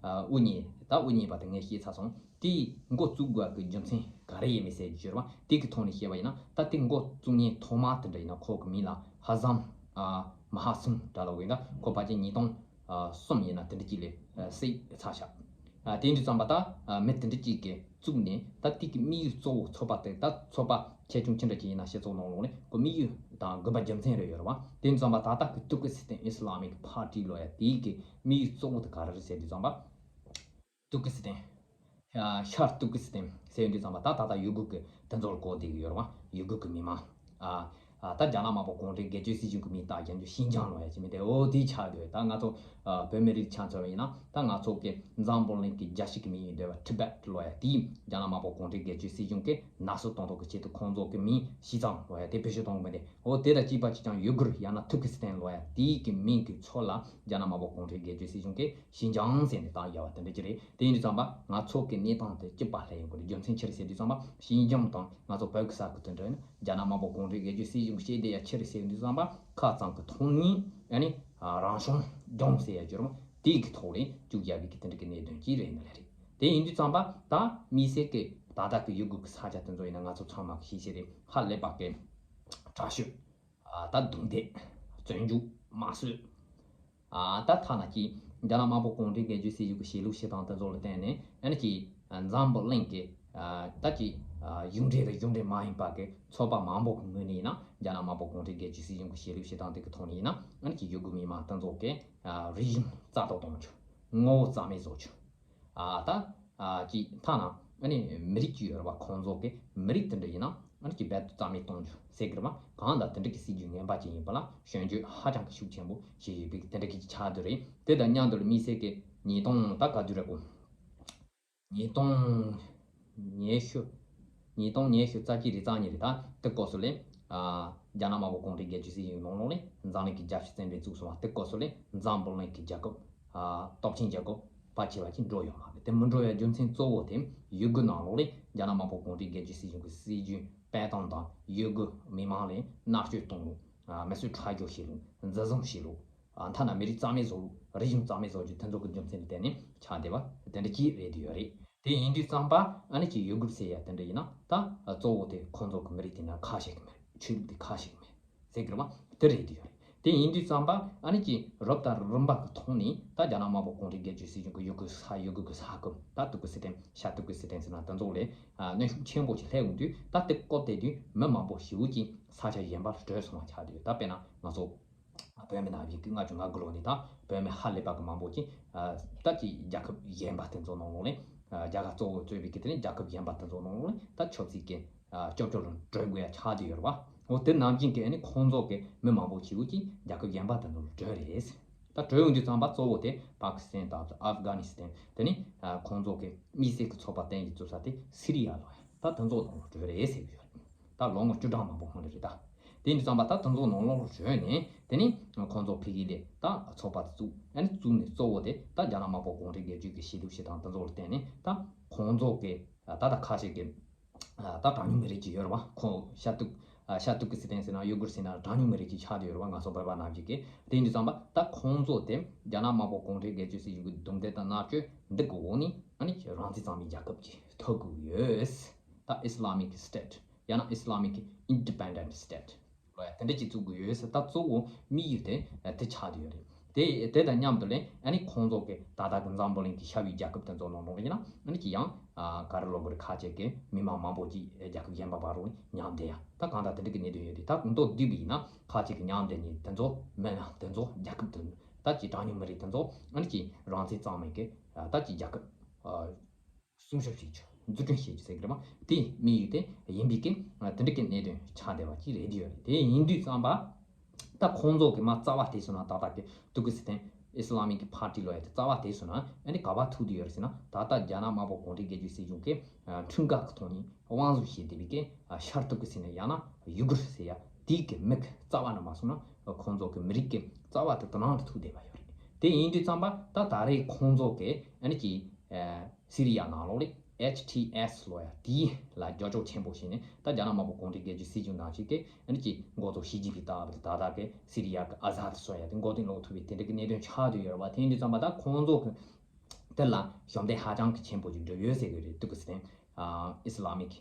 ཨ་དབུ་བརྙེས། ད་དབུ་བརྙེས་པ་དེ་ངས་བཤད་ཚར་སོང་། དེའི་འགོ་བཙུགས་དགོས་ཀྱི་རྒྱུ་མཚན་ག་རེ་ཡིན་མིན་ཟེར་རྒྱུ་རེད་བ། དེ་གི་ཐོག་ནས་བཤད་པ་ཡིན་ན། ད་དེ་འགོ་བཙུགས་མཁན་ཐོག་མ་དེ་འདྲ་ཡིན་ན་ཁོ་གི་མིང་ལ་ཧ་ཟམ་ཨ་མ་ཧ་སུམ་འདྲ་ལབ་ཡིན། ད་ཁོ་ཕལ་ཆེར་ཉིས་སྟོང་ཨ་གསུམ་ཡིན་ན་དེ་འདྲ་ཅིག་ལས་ཨ་བསད་ཚར་ཤག་ཨ་དེ་འདྲ་ཙམ་པ་ད་ཨ་མི་དེ་འདྲ་ཅིག་གི་བཙུགས་ནས། ད་དེ་གི་དམིགས་ཡུལ་གཙོ་བོ་ཚོགས་པ་དེ། ད་ཚོགས་པ་ཆེ་ཆུང་ཅི་འདྲ་ཅིག་ཡིན་ན་སྤྱི་ཚོགས་ནང་ལོགས་ནས་ཁོ་དམིགས་ཡུལ་དང་དགོས་པ་རྒྱུ་མཚན་རེ་ཡོད་རེད་བ། དེ་ཙམ་པ་ད་ལྟ་གི་Turkestan Islamic Party ལབ་ཡ་དེ་གི་དམིགས་ཡུལ་གཙོ་བོ་དེ་ག་རེ་རེད་ཟེར་དུས་ཙམ་པ། ཏུར་ཀི་སི་ཐན། ཨ་ཤར་ཏུར་ཀི་སི་ཐན་ཟེར་དུས་ཙམ་པ་ད་ད་ལྟ་ཡུ་གུར་གི་དེ་ཚོ་ལ་གོ་བསྡད་ཀྱི་ཡོད་རེད་བ། ཡུ་གུར་གི་མི་མང་། ཨ་ཨ་ད་རྒྱ་ནག་དམར་པོ་གུང་ཁྲན་སྒེར་གཅོད་སྲིད་གཞུང་གི་མིང་བཏགས་བཞག་རྒྱུ་ཤིན་ཅང་ལབ་ཡ་ཅིག་མི་དེ། འོ་དེ་ཆགས་བསྡད་ཡོད། ད་ང་ཚོ་ཨ་བོད་མི་རིགས་ཆ་མཚོན་པ་ཡིན་ན། ད་ང་ཚོ་གི་འཛམ་བུ་གླིང་གི་རྒྱལ་སྤྱི་གི་མིང་ཡིན་བསྡད་པ་ཊི་བེཊ་ལབ་ཡ་དེ་རྒྱ་ནག་དམར་པོ་གུང་ཁྲན་སྒེར་གཅོད་སྲིད་གཞུང་གིས་ནག་བསུབ་གཏོང་ཐབས་ཀྱི་ཆེད་དུ་ཁོང་ཚོ་གི་མིང་ཞི་ཙང་ལབ་ཡ་དེ་བེད་སྤྱོད་གཏོང་གི་མི་དེ། འོ་དེ་དང་གཅིག་པ་གཅིག་རྐྱང་ཡུ་གུར་ཡང་ན་ཏུར་ཀི་སི་ཐན་ལབ་ཡ་དེའི་གི་མིང་གི་ཚུར་ལ་རྒྱ་ནག་དམར་པོ་གུང་ཁྲན་སྒེར་གཅོད་སྲིད་གཞུང་གིས་ཤིན་ཅང་ཟེར་ནས་བཏགས་ཡོད་པ་དེ་འདྲ་ཅིག་རེད། དེ་ཡིན་དུས་ཙམ་པ་ང་ཚོ་གི་གནས་སྟངས་དེ་སྐྱིད་པ་ལྷག་ཡོང་གི་རེད། རྒྱུ་མཚན་ཅི་རེད་ཟེར་དུས་ཙམ་པ་ཤིན་ཅང་དང་ང་ཚོ་བོད་ཀྱི་ས་ཁུལ་དེ་འདྲ་ནི་རྒྱ་ནག་དམར་པོ་གུང་ཁྲན་སྒེར་གཅོད་སྲིད་གཞུང་གིས་བཤད་བསྡད་ཡ་ཅི་རེད་ཟེར་དུས་ཙམ་པ་ཁ་གཙང་གི་ཐོག་ནས་ཨ་ནི་རང་སྐྱོང་ལྗོངས་ཟེར་ཡ་བརྗོད་རུང་དེའི་གི་ཐོག་ལ་བཅུག་ཡ་བའི་གི་དེ་འདྲ་གི་གནད་དོན་ཅིག་རེད་འདི་ལ་རེད། དེ་ཡིན་དུས་ཙམ་པ་ད་དམིགས་བསལ་གི་ད་ལྟ་གི་ཡུ་གུར་གི་ས་ཆ་དེ་ཚོ་ཡིན་ན་ང་ཚོ་ཚང་མ་གི་ཤེས་བྱ་རེད། ཧ་ལས་པ་གི་དྲག་ཤོས། ཨ་ད་རྡུང་རྡེག་བཙོན་འཇུག་དམར་གསོད། ཨ་ད་ཐ་ན་ཅིག་རྒྱ་ནག་དམར་པོ་གུང་ཁྲན་སྒེར་གཅོད་སྲིད་གཞུང་གི་བྱེད་ལུགས་བྱེད་སྟངས་དེ་ཚོ་ལ་བརྟེན་ནས་ཨ་ནི་ཅིག་འཛམ་བུ་གླིང་གི་ཨ་ད་ཅིག་ཨ་གཞུང་འབྲེལ་དང་གཞུང་འབྲེལ་མ་ཡིན་པ་གི་ཚོགས་པ་མང་པོ་གི་ངོས་ནས་ཡིན་ན། རྒྱ་ནག་དམར་པོ་གུང་ཁྲན་སྒེར་གཅོད་སྲིད་གཞུང་གི་བྱེད་ལུགས་བྱེད་སྟངས་དེ་གི་ཐོག་ནས་ཡིན་ན། ཨ་ནི་ཅིག་ཡུ་གུར་མི་མང་དེ་ཚོ་གི་ཨ་རིག་གཞུང་རྩ་གཏོར་གཏོང་རྒྱུ། ངོ་བོ་རྩ་མེད་བཟོ་རྒྱུ། ཨ་ད་ཨ་ཅིག་ཐ་ན་ཨ་ནི་མི་རིགས་ཅིག་ཡོད་རེད་བ། ཁོང་ཚོ་གི་མི་རིགས་དེ་འདྲ་ཡིན་ན་ཨ་ནི་ཅིག་རྦད་དེ་རྩ་མེད་གཏོང་རྒྱུ་ཟེར་གི་རེད་བ། གང་ལྟར་དེ་འདྲ་གི་སྲིད་ཇུས་ངན་པ་ཅིག་ཡིན་པ་ལ་སྐྱོན་བརྗོད་ཧ་ཅང་གི་ཤུགས་ཆེན་པོ་བྱས་ཡོད་པའི་དེ་འདྲ་གི་ཆགས་བསྡད་རེད། དེ་དང་མཉམ་དུ་ལ་དམིགས་བསལ་གི་ཉིས་སྟོང་ད་ག་དུས་རེད་གོ། ཉིས་སྟོང་ཉི་ཤུ་ ཉིས་སྟོང་ཉི་ཤུ་རྩ་གཅིག་རེད་གཙང་ཉིན་རེད། ད་དེ་སྐབས་སུ་ལས་ཨ་རྒྱ་ནག་དམར་པོ་གུང་ཁྲན་རྒྱལ་སྤྱིའི་སྲིད་གཞུང་ནང་ལོགས་ལས་འཛམ་གླིང་གི་རྒྱལ་སྤྱི་རྩ་འཛིན་བཙུགས་སོང་བ། དེ་སྐབས་སུ་ལས་འཛམ་བུ་གླིང་གི་རྒྱལ་ཁབ་ཨ་སྟོབས་ཆེན་རྒྱལ་ཁབ་ཕལ་ཆེ་བ་ཅིག་འགྲོ་ཡོད་མ་རེད། དེ་མི་འགྲོ་བའི་རྒྱུ་མཚན་གཙོ་བོ་དེ་ཡུ་གུར་ནང་ལོགས་ལས་རྒྱ་ནག་དམར་པོ་གུང་ཁྲན་རྒྱལ་སྤྱིའི་སྲིད་གཞུང་གི་སྲིད་ཇུས་སྤེལ་སྟངས་དང་ཡུ་གུར་མི་མང་ལ་མནར་གཅོད་གཏོང་ལུགས། ཨ་མི་གསོད་ཁྲག་སྦྱོར་བྱེད་ལུགས། འཛིན་བཟུང་བྱེད་ལུགས། ཨ་མཐའ་ན་མི་རིགས་རྩ་མེད་བཟོ་ལུགས། རིག་གཞུང་རྩ་མེད་བཟོ་རྒྱུ་དེ་ཚོ་གི་རྒྱུ་མཚན་ལ་བརྟེན་ནས་ཆགས་བསྡད་པ་དེ་འདྲ་ཅིག་རེད་བསྡད་ཡོད་རེད། དེ་ཡིན་དུས་ཙམ་པ་ཨ་ནི་ཅིག་ཡུ་གུར་ཟེར་ཡ་དེ་འདྲ་ཡིན་ན་ད་གཙོ་བོ་དེ་ཁོང་ཚོ་གི་མི་རིགས་དེ་ན་ཁ་ཤས་ཀྱི་མི་རེད། ཆོས་ལུགས་དེ་ཁ་ཤས་ཀྱི་མི་རེད་ཟེར་གི་རེད་བ། དེ་རེད་བསྡད་ཡོད་རེད། དེ་ཡིན་དུས་ཙམ་པ་ཨ་ནི་ཅིག་རབ་དང་རིམ་པ་གི་ཐོག་ནས་ད་རྒྱ་ནག་དམར་པོ་གུང་ཁྲན་རྒྱལ་སྤྱིའི་སྲིད་གཞུང་གི་ཡུ་གུར་ས་ཡུ་གུར་གི་ས་ཁུལ། ད་ཏུར་ཀི་སི་ཐན། ཤར་ཏུར་ཀི་སི་ཐན་ཟེར་ན་དེ་ཚོ་ལས་ཨ་གནོན་ཤུགས་ཆེན་པོ་ཞིག་སླེབས་ཡོང་དུས་ད་དེ་སྐབས་དེ་དུས་མི་མང་པོ་ཞེ་པོ་ཅིག་ས་ཆ་གཞན་པ་ལ་བྲོས་སོང་བ་ཆགས་བསྡད་ཡོད། ད་དཔེར་ན་ང་ཚོ་བོད་མི་ནང་བཞིན་གྱི་ལྔ་བཅུ་ང་དགུ་ལོ་ནས་ད་བོད་མི་ཧ་ལས་པ་གི་མང་པོ་ཅིག་ཨ་ད་ཅིག་རྒྱལ་ཁབ་གཞན་པ་དེ་ཚོ་ནང་ལོགས་ནས་ཨ་རྒྱ་གར་གཙོ་བོ་གཙོས་པའི་གི་དེ་ནས་རྒྱལ་ཁབ་གཞན་པ་དེ་ཚོ་ནང་ལོགས་ནས་ད་ཆབ་སྲིད་ཀྱི་ཨ་སྐྱོབ་བཅོལ་ལ་བྲོས་དགོས་ཡ་ཆགས་བསྡད་ཡོད་རེད་བ། འོ་དེ་ནང་བཞིན་གྱི་ཨ་ནི་ཁོང་ཚོ་གི་མི་མང་པོ་ཞེ་པོ་ཅིག་རྒྱལ་ཁབ་གཞན་པ་དེ་ཚོ་ལ་བྲོས་རེད། ད་བྲོས་ཡོང་དུས་ཙམ་པ་གཙོ་བོ་དེ་པ་ཀི་སི་ཐན་དང་ཨབ་གྷ་ནི་སི་ཐན། དེ་ནས་ཨ་ཁོང་ཚོ་གི་དམིགས་བསལ་གྱི་ཚོགས་པ་བརྟན་གྱིས་བཙུགས་ས་དེ་སི་རི་ཡ་ལ་ཡ་ད་དེ་ཚོ་ནང་ལ་བྲོས་རེད་ཟེར་གྱི་ཡོད་རེད། ད་ལོ་ངོ་བཅུ་གྲངས་མང་པོ་སྔོན་ལ་རེད་ད། དེ་ཡིན་དུས་ཙམ་པ་ད་དེ་ཚོ་ནང་ལོགས་ལ་བྲོས་ནས་དེ་ནས་ཁོང་ཚོ་ཕ་གི་ལ་ད་ཚོགས་པ་དེ་བཙུགས། ཨ་ནི་བཙུགས་ནས་གཙོ་བོ་དེ་ད་རྒྱ་ནག་དམར་པོ་གུང་ཁྲན་རྒྱལ་སྤྱི་གི་ཞི་ལུགས་ཞེ་དྲག་དེ་ཚོ་ལ་བརྟེན་ནས་ད་ཁོང་ཚོ་གི་ད་ད་ཁ་ཤས་ཀྱི་ད་གྲངས་ཉུང་མི་རིགས་ཅིག་ཡོད་རེད་བ། ཁོང་ཤར་ཏུར་ཨ་ཤར་ཏུར་ཀི་སི་ཐན་ཟེར་ན་ཡུ་གུར་ཟེར་ན་གྲངས་ཉུང་མི་རིགས་ཅིག་ཆགས་བསྡད་ཡོད་རེད་བ། ང་ཚོ་བོད་པ་ནང་བཞིན་གྱི། དེ་ཡིན་དུས་ཙམ་པ་ད་ཁོང་ཚོ་དེ་རྒྱ་ནག་དམར་པོ་གུང་ཁྲན་རྒྱལ་སྤྱིའི་སྲིད་གཞུང་གི་རྡུང་རྡེག་དང་མནར་གཅོད་འདི་གི་འོག་ནས་ཨ་ནི་རང་བཙན་གཙང་མའི་རྒྱལ་ཁབ་ཅིག་ཐོབ་དགོས་ཡོད། ད་Islamic State ཡང་ན་Islamic Independent State ལོ་ཡ་དེ་འདྲ་ཅིག་བཙུགས་དགོས་ཡོད་ཟེར། ད་གཙོ་བོ་དམིགས་ཡུལ་དེ་དེ་ཆགས་བསྡད་ཡོད་རེད། དེ་དེ་དང་མཉམ་དུ་ལས་ཨ་ནི་ཁོང་ཚོ་གི་ད་ལྟ་གི་འཛམ་བུ་གླིང་གི་ཤར་བའི་རྒྱལ་ཁབ་དེ་ཚོ་ནང་ལོགས་ཡིན་ན་ཨ་ནི་ཅི་ཡང་ཨ་ག་རེ་ལབ་དགོས་རེད། ཁ་ཅིག་གི་མི་མང་མང་པོ་ཅིག་རྒྱལ་ཁབ་གཞན་པ་བར་རུ་ཉམས་བསྡད་ཡ་ད་གང་ལྟར་དེ་འདྲ་གི་གནད་དོན་ཡོད་རེད། ད་མདོར་བསྡུས་པ་ཡིན་ན་ཁ་ཅིག་གི་ཉམས་བསྡད་མཁན་དེ་ཚོ་མི་དེ་ཚོ་རྒྱལ་ཁབ་དེ་ད་ཅི་གྲངས་ཉུང་མི་རིགས་དེ་ཚོ་ཨ་ནི་ཅི་རང་བཙན་གཙང་མའི་གི་ད་ཅི་རྒྱལ་ཁབ་ཨ། སྲུང་སྐྱོབ་བྱེད་རྒྱུ། འཛུགས་སྐྲུན་བྱེད་རྒྱུ་ཟེར་གི་རེད་མ། དེ་དམིགས་ཡུལ་དེ་ཡིན་པའི་གི་དེ་འདྲ་གི་གནད་དོན་ཆགས་བསྡད་པ་ཅིག་རེད་ཡོད་རེད། དེ་ཡིན་དུས་ཙམ་པ་ད་ཁོང་ཚོ་གི་མ་རྩ་བ་དེ་སོང་ན་ད་ལྟ་གི་ཏུར་ཀི་སི་ཐན་ཨི་སི་ལ་མིག་གི་ཕར་ཊི་ལོ་ཡ་དེ་རྩ་བ་དེ་སོང་ན་ཨ་ནི་ག་པར་ཐུག་བསྡད་ཡོད་རེད་ཟེར་ན། ད་ལྟ་རྒྱ་ནག་དམར་པོ་གུང་ཁྲན་རྒྱལ་སྤྱིའི་སྲིད་གཞུང་གི་ཁྲིམས་འགལ་གི་ཐོག་ནས་དབང་འཛིན་བྱེད་བསྡད་པའི་གི་ཤར་ཏུར་ཀི་སི་ཐན་ཡང་ན་ཡུ་གུར་ཟེར་ཡ་དེའི་གི་མི་གི་རྩ་བ་ནས་མ་སོང་ན་ཁོང་ཚོ་གི་མི་རིགས་གི་རྩ་བ་དེ་དེ་ནང་དུ་ཐུག་བསྡད་པ་ཡོད་རེད། དེ་ཡིན་དུས་ཙམ་པ་ད་ད་རེས་ཁོང་ཚོ་གི་ཨ་ནི་ཀྱི་ཨ་སི་རི་ཡ་ནང་ལོགས་ལ་ཨེཆ་ཊི་ཨེས་ལོ་ཡ་དེ་ལ་རྒྱབ་སྐྱོར་ཆེན་པོ་བྱས་ནས་ད་རྒྱ་ནག་དམར་པོ་གུང་ཁྲན་རྒྱལ་སྤྱིའི་སྲིད་གཞུང་ནང་བཞིན་གྱི་ཨ་ནི་ཀྱི་འགོ་གཙོ་ཞི་ཅིན་ཕིང་ལྟ་བུ་དེ་ད་ལྟ་གི་སི་རི་ཡ་གི་ཨ་ཟ་དི་ཟེར་ཡ་དེ་འགོ་དེ་སློག་ཐུབ་པའི་དེ་འདྲ་གི་གནད་དོན་ཆགས་བསྡད་ཡོད་རེད་བ། དེ་ཡིན་དུས་ཙམ་པ་ད་ཁོང་ཚོ་གི་དེ་ལ་ཞབས་འདེགས་ཧ་ཅང་གི་ཆེན་པོ་ཞིག་བསྒྲུབས་ཡོད་ཟེར་གི་རེད། ཏུར་ཀི་སི་ཐན་ཨ་ཨི་སི་ལ་མིག་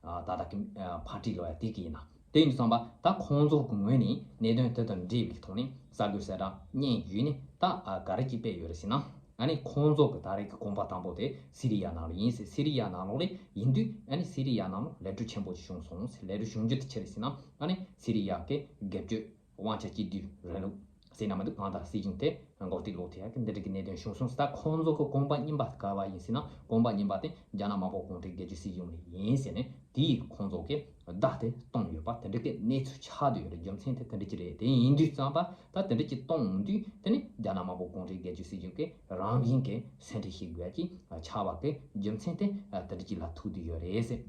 ཨ་ད་ལྟ་གི་ཨ་ཕར་ཊི་ལོ་ཡ་དེ་གི་ཡིན་ན། དེ་ཡིན་དུས་ཙམ་པ་ད་ཁོང་ཚོ་གི་ངོས་ནས་གནད་དོན་དེ་དང་འབྲེལ་བའི་ཐོག་ནས་གསར་འགོད་གསལ་བསྒྲགས་སྙན་བརྒྱུད་ནས་ད་ཨ་ག་རེ་ཅིག་སྤེལ་ཡོད་རེད་ཟེར་ན། ཨ་ནི་ཁོང་ཚོ་གི་ད་རེས་ཀྱི་གོམ་པ་དང་པོ་དེ་སི་རི་ཡ་ནང་ལ་ཡིན་ཟེར། སི་རི་ཡ་ནང་ལོགས་ལ་ཡིན་དུས་ཨ་ནི་སི་རི་ཡ་ནང་ལ་ལས་འགུལ་ཆེན་པོ་ཅིག་བྱུང་སོང་ཟེར། ལས་འགུལ་བྱུང་རྒྱུ་དེ་ཅི་རེད་ཟེར་ན། ཨ་ནི་སི་རི་ཡ་གི་སྒེར་གཅོད་དབང་ཆ་གཅིག་སྡུད་རིང་ལུགས་ཟེར་ན་མི་འདུག་གང་ལྟར་སྲིད་གཞུང་དེ་འགོ་ཐད་སློག་ཐུབ་ཡ་གི་འདི་འདྲ་གི་གནད་དོན་བྱུང་སོང་ཟེར། ད་ཁོང་ཚོ་གི་གོམ་པ་རྙིང་པ་ག་བ་ཡིན་ཟེར་ན། གོམ་པ་རྙིང་པ་དེ་རྒྱ་ནག་དམར་པོ་གུང་ཁྲན་རྒྱལ་སྤྱིའི་སྲིད་གཞུང་ནས་ཡིན་ཟེར་ནས་དེའི་ཁོང་ཚོ་གི་བརྡ་དེ་བཏང་ཡོད་པ་དེ་འདྲ་གི་གནས་ཚུལ་ཆགས་བསྡད་ཡོད་རེད། རྒྱུ་མཚན་དེ་དེ་འདྲ་ཅིག་རེད། དེ་ཡིན་དུས་ཙམ་པ་ད་དེ་འདྲ་ཅིག་གཏོང་དུས་དེ་ནི་རྒྱ་ནག་དམར་པོ་གུང་ཁྲན་རྒྱལ་སྤྱིའི་སྲིད་གཞུང་གི་རང་བཞིན་གྱི་སེམས་ཁྲལ་བྱེད་དགོས་ཀྱི་ཆགས་པ་གི་རྒྱུ་མཚན་དེ་དེ་འདྲ་ཅིག་ལ་ཐུག་བསྡད་ཡོད་རེད་ཟེར།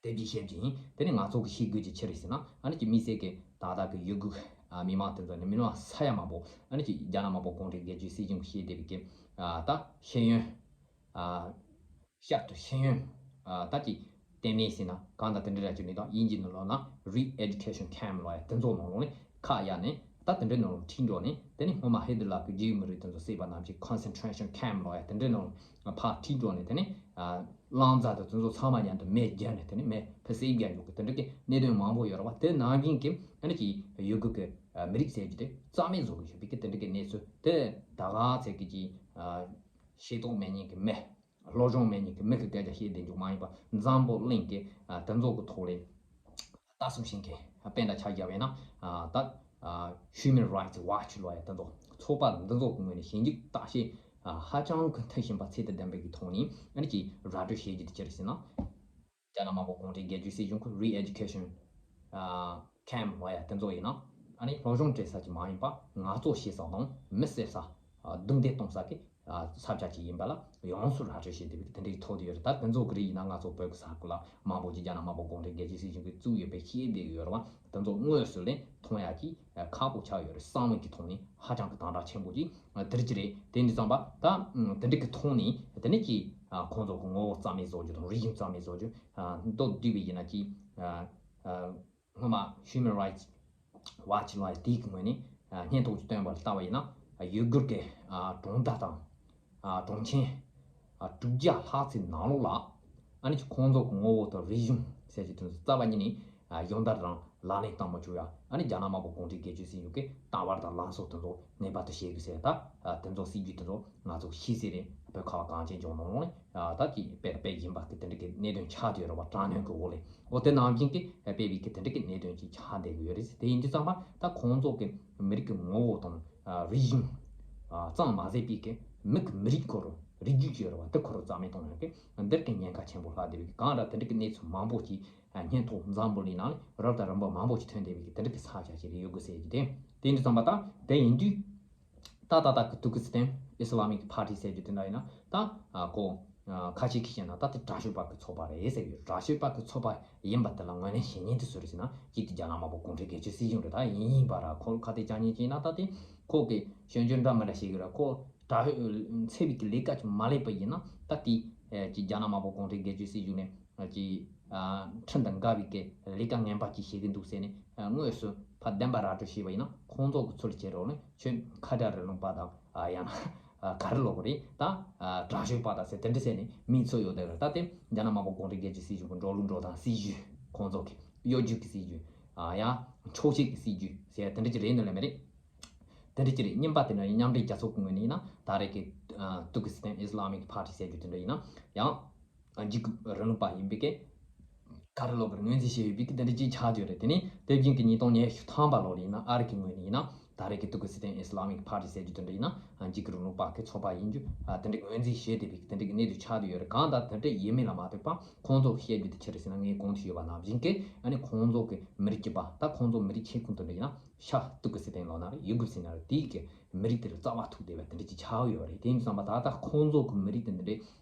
དེ་འདྲའི་བཤད་རྒྱུ་ཡིན། དེ་ནི་ང་ཚོ་གི་ཤེས་དགོས་ཀྱི་ཆི་རེད་ཟེར་ན། ཨ་ནི་ཀྱི་དམིགས་བསལ་གྱི་ད་ལྟ་གི་ཡུ་གུར་ཨ་མི་མང་དེ་ཚོ་ནི་མི་མང་ས་ཡ་མང་པོ་ཨ་ནི་ཀྱི་རྒྱ་ནག་དམར་པོ་གུང་ཁྲན་རྒྱལ་སྤྱིའི་སྲིད་གཞུང་གིས་བཤད་བསྡད་པའི་གི་ཨ་ད་ཤེས་ཡོན་ཨ་ཤར་དུ་ཤེས་ཡོན་ཨ་ད་ཀྱི་ལྟེ་གནས་ཟེར་ན་གང་ལྟར་དེ་འདྲ་ར་ཅིག་མི་དང་དབྱིན་ཇི་ནང་ལོགས་ན་re-education camp ལོ་ཡ་དེ་ཚོ་ནང་ལོགས་ནས་ཁག་ཡ་ནས་ད་དེ་འདྲའི་ནང་ལ་ཁྲིད་འགྲོ་ནས། དེ་ནས་སྔོན་མ་ཧི་ཏི་ལར་གྱིས་རྒྱུས་མི་རིགས་དེ་ཚོ་བསད་པ་ནང་བཞིན་concentration camp ལོ་ཡ་དེ་འདྲའི་ནང་ལ་ཕར་ཁྲིད་འགྲོ་ནས། དེ་ནས་ཨ་རླངས་རྫས་དང་དེ་ཚོ་ཚང་མ་མཉམ་དུ་མེ་བརྒྱབ་ནས་དེ་ནས་མེ་ཕུ་སེ་བརྒྱབ་འཇུག་གི་དེ་འདྲ་གི་གནད་དོན་མང་པོ་ཡོད་རེད་བ། དེ་ནང་བཞིན་གྱི་ཨ་ནི་ཀྱི་ཡུ་གུར་གྱི་ཨ་མི་རིགས་ཟེར་རྒྱུ་དེ་རྩ་མེད་བཟོ་གི་ཡོད་པའི་གི་དེ་འདྲ་གི་གནས་ཚུལ་དེ་ད་ག་ཚད་ཀྱི་ཀྱི་ཨ་ཤེས་རྟོགས་མེད་མཁན་གྱི་མི། སློབ་སྦྱོང་མེད་མཁན་གྱི་མི་གི་སྐད་ཆ་བཤད་བསྡད་འཇུག་མ་ཡིན་པ། འཛམ་བུ་གླིང་གི་ཨ་དེ་ཚོ་གི་ཐོག་ལས་ལྟ་སྲུང་བྱེད་མཁན་དཔེ་འདྲ་ཆ་བཞག་པ་ཡིན་ན། ཨ་ད་ཨ་Human Rights Watch ལོ་ཡ་དེ་ཚོ་ཚོགས་པ་འདི་ཚོ་གི་ངོས་ནས་ཞིབ་འཇུག་བརྟག་དཔྱད་ཨ་ཧ་ཅང་གི་མཐིལ་ཕྱིན་པ་ཚད་དང་ལྡན་པའི་གི་ཐོག་ནས་ཨ་ནི་ཀྱི་ར་སྤྲོད་བྱེད་རྒྱུ་དེ་ཅི་རེད་ཟེར་ན། རྒྱ་ནག་དམར་པོ་གུང་ཁྲན་རྒྱལ་སྤྱིའི་སྲིད་གཞུང་གི་re-education ཨ་camp ལོ་ཡ་དེ་ཚོ་ཡིན་ན། ཨ་ནི་སློབ་སྦྱོང་སྤྲད་ས་ཅིག་མ་ཡིན་པ་ངལ་རྩོལ་བྱེད་ས་དང་མི་བསད་ས། ཨ་རྡུང་རྡེག་གཏོང་ས་གི་ ས་ཆ་ཅིག་ཡིན་པ་ལ་ཡོངས་སུ་ར་སྤྲོད་བྱས་བསྡད་པའི་དེ་འདྲའི་ཐོག་ཏུ་ཡོད་རེད། ད་དེ་ཚོ་གི་རིགས་ཡིན་ན་ང་ཚོ་བོད་ཀྱི་ས་ཁུལ་ལ་མང་པོ་ཅིག་རྒྱ་ནག་དམར་པོ་གུང་ཁྲན་སྒེར་གཅོད་སྲིད་གཞུང་གིས་བཙུགས་ཡོད་པའི་ཤེས་བསྡད་ཀྱི་ཡོད་རེད་བ། དེ་ཚོ་དངོས་སུ་ལས་མཐོང་ཡག་གི་ཁག་པོ་ཆགས་ཡོད་རེད། བསམ་བློ་གི་ཐོག་ནས་ཧ་ཅང་གི་དམ་དྲག་ཆེན་པོ་ཅིག་དེ་རིགས་ཅིག་རེད། དེ་འདི་ཙམ་པ་ད་དེ་འདྲ་གི་ཐོག་ནས་དེ་ནས་ཀྱི་ཁོང་ཚོ་གི་ངོ་བོ་རྩ་མེད་བཟོ་རྒྱུ་དང་རིག་གཞུང་རྩ་མེད་བཟོ་རྒྱུ་མདོར་བསྡུས་པ་ཡིན་ན་ཀྱི། སྔོན་མ་Human Rights Watch ལ་དེའི་གི་ངོས་ནས་སྙན་ཐོ་ཅིག་བཏོན་པ་ལ་ལྟ་བ་ཡིན་ན། ཡུ་གུར་གྱི་གྲོང་རྡལ་དང་གྲོང་ཁྱེར་དྲུག་བརྒྱ་ལྷག་ཙམ་ནང་ལོགས་ལ་ཨ་ནི་ཁོང་ཚོ་གི་ངོ་བོ་དང་རིག་གཞུང་ཟེར་གྱི་དོན་རྩ་བ་ཉིད་ནས་སྦྱོང་བརྡར་དང་ལག་ལེན་བསྟར་མ་བཅུག་ཡ། ཨ་ནི་རྒྱ་ནག་དམར་པོ་གུང་ཁྲན་སྒེར་གཅོད་སྲིད་གཞུང་གིས་ལྟ་བ་དང་ལམ་སྲོལ་དེ་ཚོ་ངེས་པར་དུ་བྱེད་དགོས་ཟེར། ད་དེ་ཚོ་སྲིད་ཇུས་དེ་ཚོ་ང་ཚོ་ཤེས་གསལ་རེད། བོད་ཁ་བ་གངས་ཅན་ལྗོངས་ནང་ལོགས་ནས་ད་ཀྱི་དཔེ་དཔེ་ཡིན་པ་གི་དེ་འདྲ་གི་གནད་དོན་ཆགས་བསྡད་ཡོད་རེད་བ། དྲག་གནོན་གི་འོག་ལས། འོ་དེ་ནང་བཞིན་གྱི་དཔེ་བའི་གི་དེ་འདྲ་གི་གནད་དོན་ཅིག་ཆགས་བསྡད་ཀྱི་ཡོད་རེད། དེ་ཡིན་དུས་ཙམ་པ་ད་ཁོང་ཚོ་གི་མི་རིགས་ཀྱི་ངོ་བོ་དང་རིག་གཞུང་གཙང་མ་ཟད་པའི་གི་མི་གི་མི་རིགས་ཁོ་རང་རིགས་རྒྱུད་ཅིག་ཡོད་རེད་བ། དེ་ཁོ་རང་རྩ་མེད་གཏོང་ཡག་གི་འདིར་གི་ཉེན་ཁ་ཆེན་པོ་ལྷག་བསྡད་པའི་གི་གང་ལྟར་དེ་འདྲ་གི་གནས་ཚུལ་མང་པོ་ཅིག་སྙན་ཐོ་འཛམ་བུ་གླིང་ནང་ལ་རབ་དང་རིམ་པ་མང་པོ་ཅིག་ཐོན་བསྡད་པའི་གི་དེ་འདྲ་གི་ས་ཆ་ཅིག་རེད་ཡོད་དགོས་ཟེར་གྱི། དེ་དེ་ཡིན་དུས་ཙམ་པ་ད་དེ་ཡིན་དུས། ད་ད་ལྟ་གི་ཏུར་ཀི་སི་ཐན་ཨི་སི་ལ་མིག་ཕར་ཊི་ཟེར་རྒྱུ་དེ་འདྲ་ཡིན་ན་ད་ཨ་ཁོ་ཨ་ཁ་ཤས་ཀྱིས་བཤད་ན་ད་དེ་དྲག་ཤོས་པ་གི་ཚོགས་པ་རེད་ཟེར་གྱི་ཡོད། དྲག་ཤོས་པ་གི་ཚོགས་པ་ཡིན་པ་དེ་ལ་ངོས་ལེན་བྱེད་མཁན་དེ་སུ་རེད་ཟེར་ན་གཅིག་དེ་རྒྱ་ནག་དམར་པོ་གུང་ཁྲན་སྒེར་གཅོད་སྲིད་གཞུང་རེད། ད་ཡིན་ཡིན་པ་ར་ཁོ་ཁ་གཏད་བཅག་མཁན་ཅིག་ཡིན་ན་ད་དེ་ཁོ་གི་སྐྱོན་བརྗོད་འདྲ་མི་འདྲ་བྱེད་གི་ར། ཁོ་དྲག་ཤོས་འཚེ་བའི་གི་ལས་ཀ་ཅིག་མ་ལས་པ་ཡིན་ན་ད་དེ་ཨ་ཅིག་རྒྱ་ནག་དམར་པོ་གུང་ཁྲན་སྒེར་གཅོད་སྲིད་གཞུང་ནས་ཅིག་ཨ་ཁྲིམས་དང་འགལ་བའི་གི་ལས་ཀ་ངན་པ་ཅིག་བྱེད་གི་འདུག་ཟེར་ནས་ཨ་དངོས་སུ་ཕར་བདེན་པ་ར་སྤྲོད་བྱས་པ་ཡིན་ན་ཁོང་ཚོ་གི་ཚུལ་བྱེད་རོགས་ནས་ཁྱོད་ཁ་བརྡ་རིང་ལུགས་པ་དང་ཨ་ཡང་ན་ཨ་ག་རེ་ལབ་དགོས་རེད། ད་ཨ་དྲག་ཤོས་པ་དང་ཟེར་དེ་འདྲ་ཟེར་ནས་མིང་ཚོད་ཡོད་བསྡད་པ་རེད། ད་དེ་རྒྱ་ནག་དམར་པོ་གུང་ཁྲན་སྒེར་གཅོད་སྲིད་གཞུང་གི་འགྲོ་ལུགས་འགྲོ་སྟངས་སྲིད་ཇུས། ཁོང་ཚོ་གི་གཡོ་སྒྱུ་གི་སྲིད་ཇུས། ཨ་ཡང་འཕྲོག་བྱེད་ཀྱི་སྲིད་ཇུས་ཟེར་དེ་འདྲ་ཅིག་རེད་འདུག་ལེ་མ་རེད། དེ་འདྲ་ཅིག་རེད། གཉིས་པ་དེ་ནི་མཉམ་འབྲེལ་རྒྱལ་ཚོགས་ཀྱི་ངོས་ནས་ཡིན་ན་ད་རེས་ཀྱི་ཨ་ཏུར་ཀི་སི་ཐན་ཨི་སི་ལ་མིག་ཕར་ཊི་ཟེར་རྒྱུ་དེ་འདྲ་ཡིན་ན་ཡང་འཇིགས་སྐུལ་རིང་ལུགས་པ་ཡིན་པའི་གི་ག་རེ་ལབ་དགོས་རེད། ངོས་འཛིན་བྱས་ཡོད་པའི་གི་དེ་འདྲ་ཅིག་ཆགས་བསྡད་ཡོད་རེད། དེ་ནས་དེ་བཞིན་གྱི་ཉིས་སྟོང་ཉི་ཤུ་ཐམ་པ་ལོ་ལ་ཡིན་ན་ཨ་རི་གི་ངོས་ནས་ཡིན་ན་ད་རེས་ཀྱི་ཏུར་ཀི་སི་ཐན་ཨི་སི་ལ་མིག་ཕར་ཊི་ཟེར་རྒྱུ་དེ་འདྲ་ཡིན་ན་འཇིགས་སྐུལ་རིང་ལུགས་པ་གི་ཚོགས་པ་ཡིན་རྒྱུ་ཨ་དེ་འདྲ་ངོས་འཛིན་བྱས་བསྡད་པའི་གི་དེ་འདྲ་གི་གནས་ཚུལ་ཆགས་བསྡད་ཡོད་རེད། གང་ལྟར་དེ་འདྲ་ཡིན་མིན་ལ་མ་ལྟོས་པར་ཁོང་ཚོ་གི་བཤད་རྒྱུ་དེ་ཆི་རེད་ཟེར་ན་ངས་གོང་དུ་ཞུས་པ་ནང་བཞིན་གི་ཨ་ནི་ཁོང་ཚོ་གི་མི་རིགས་གཅིག་པ་ད་ཁོང་ཚོ་མི་རིགས་ཆེ་ཁུངས་དེ་འདྲ་ཡིན་ན་ཤ་ཏུར་ཀི་སི་ཐན་ལབ་ན་རེད། ཡུ་གུར་ཟེར་ན་རེད། དེའི་གི་མི་རིགས་དེ་ལ་རྩ་བ་ཐུག་བསྡད་པ་དེ་འདྲ་ཅིག་ཆགས་ཡོད་རེད། དེ་ཡིན་དུས་ཙམ་པ་ད་ལྟ་ཁོང་ཚོ་གི་མི་རིགས་དེ་འདི་འདྲའི་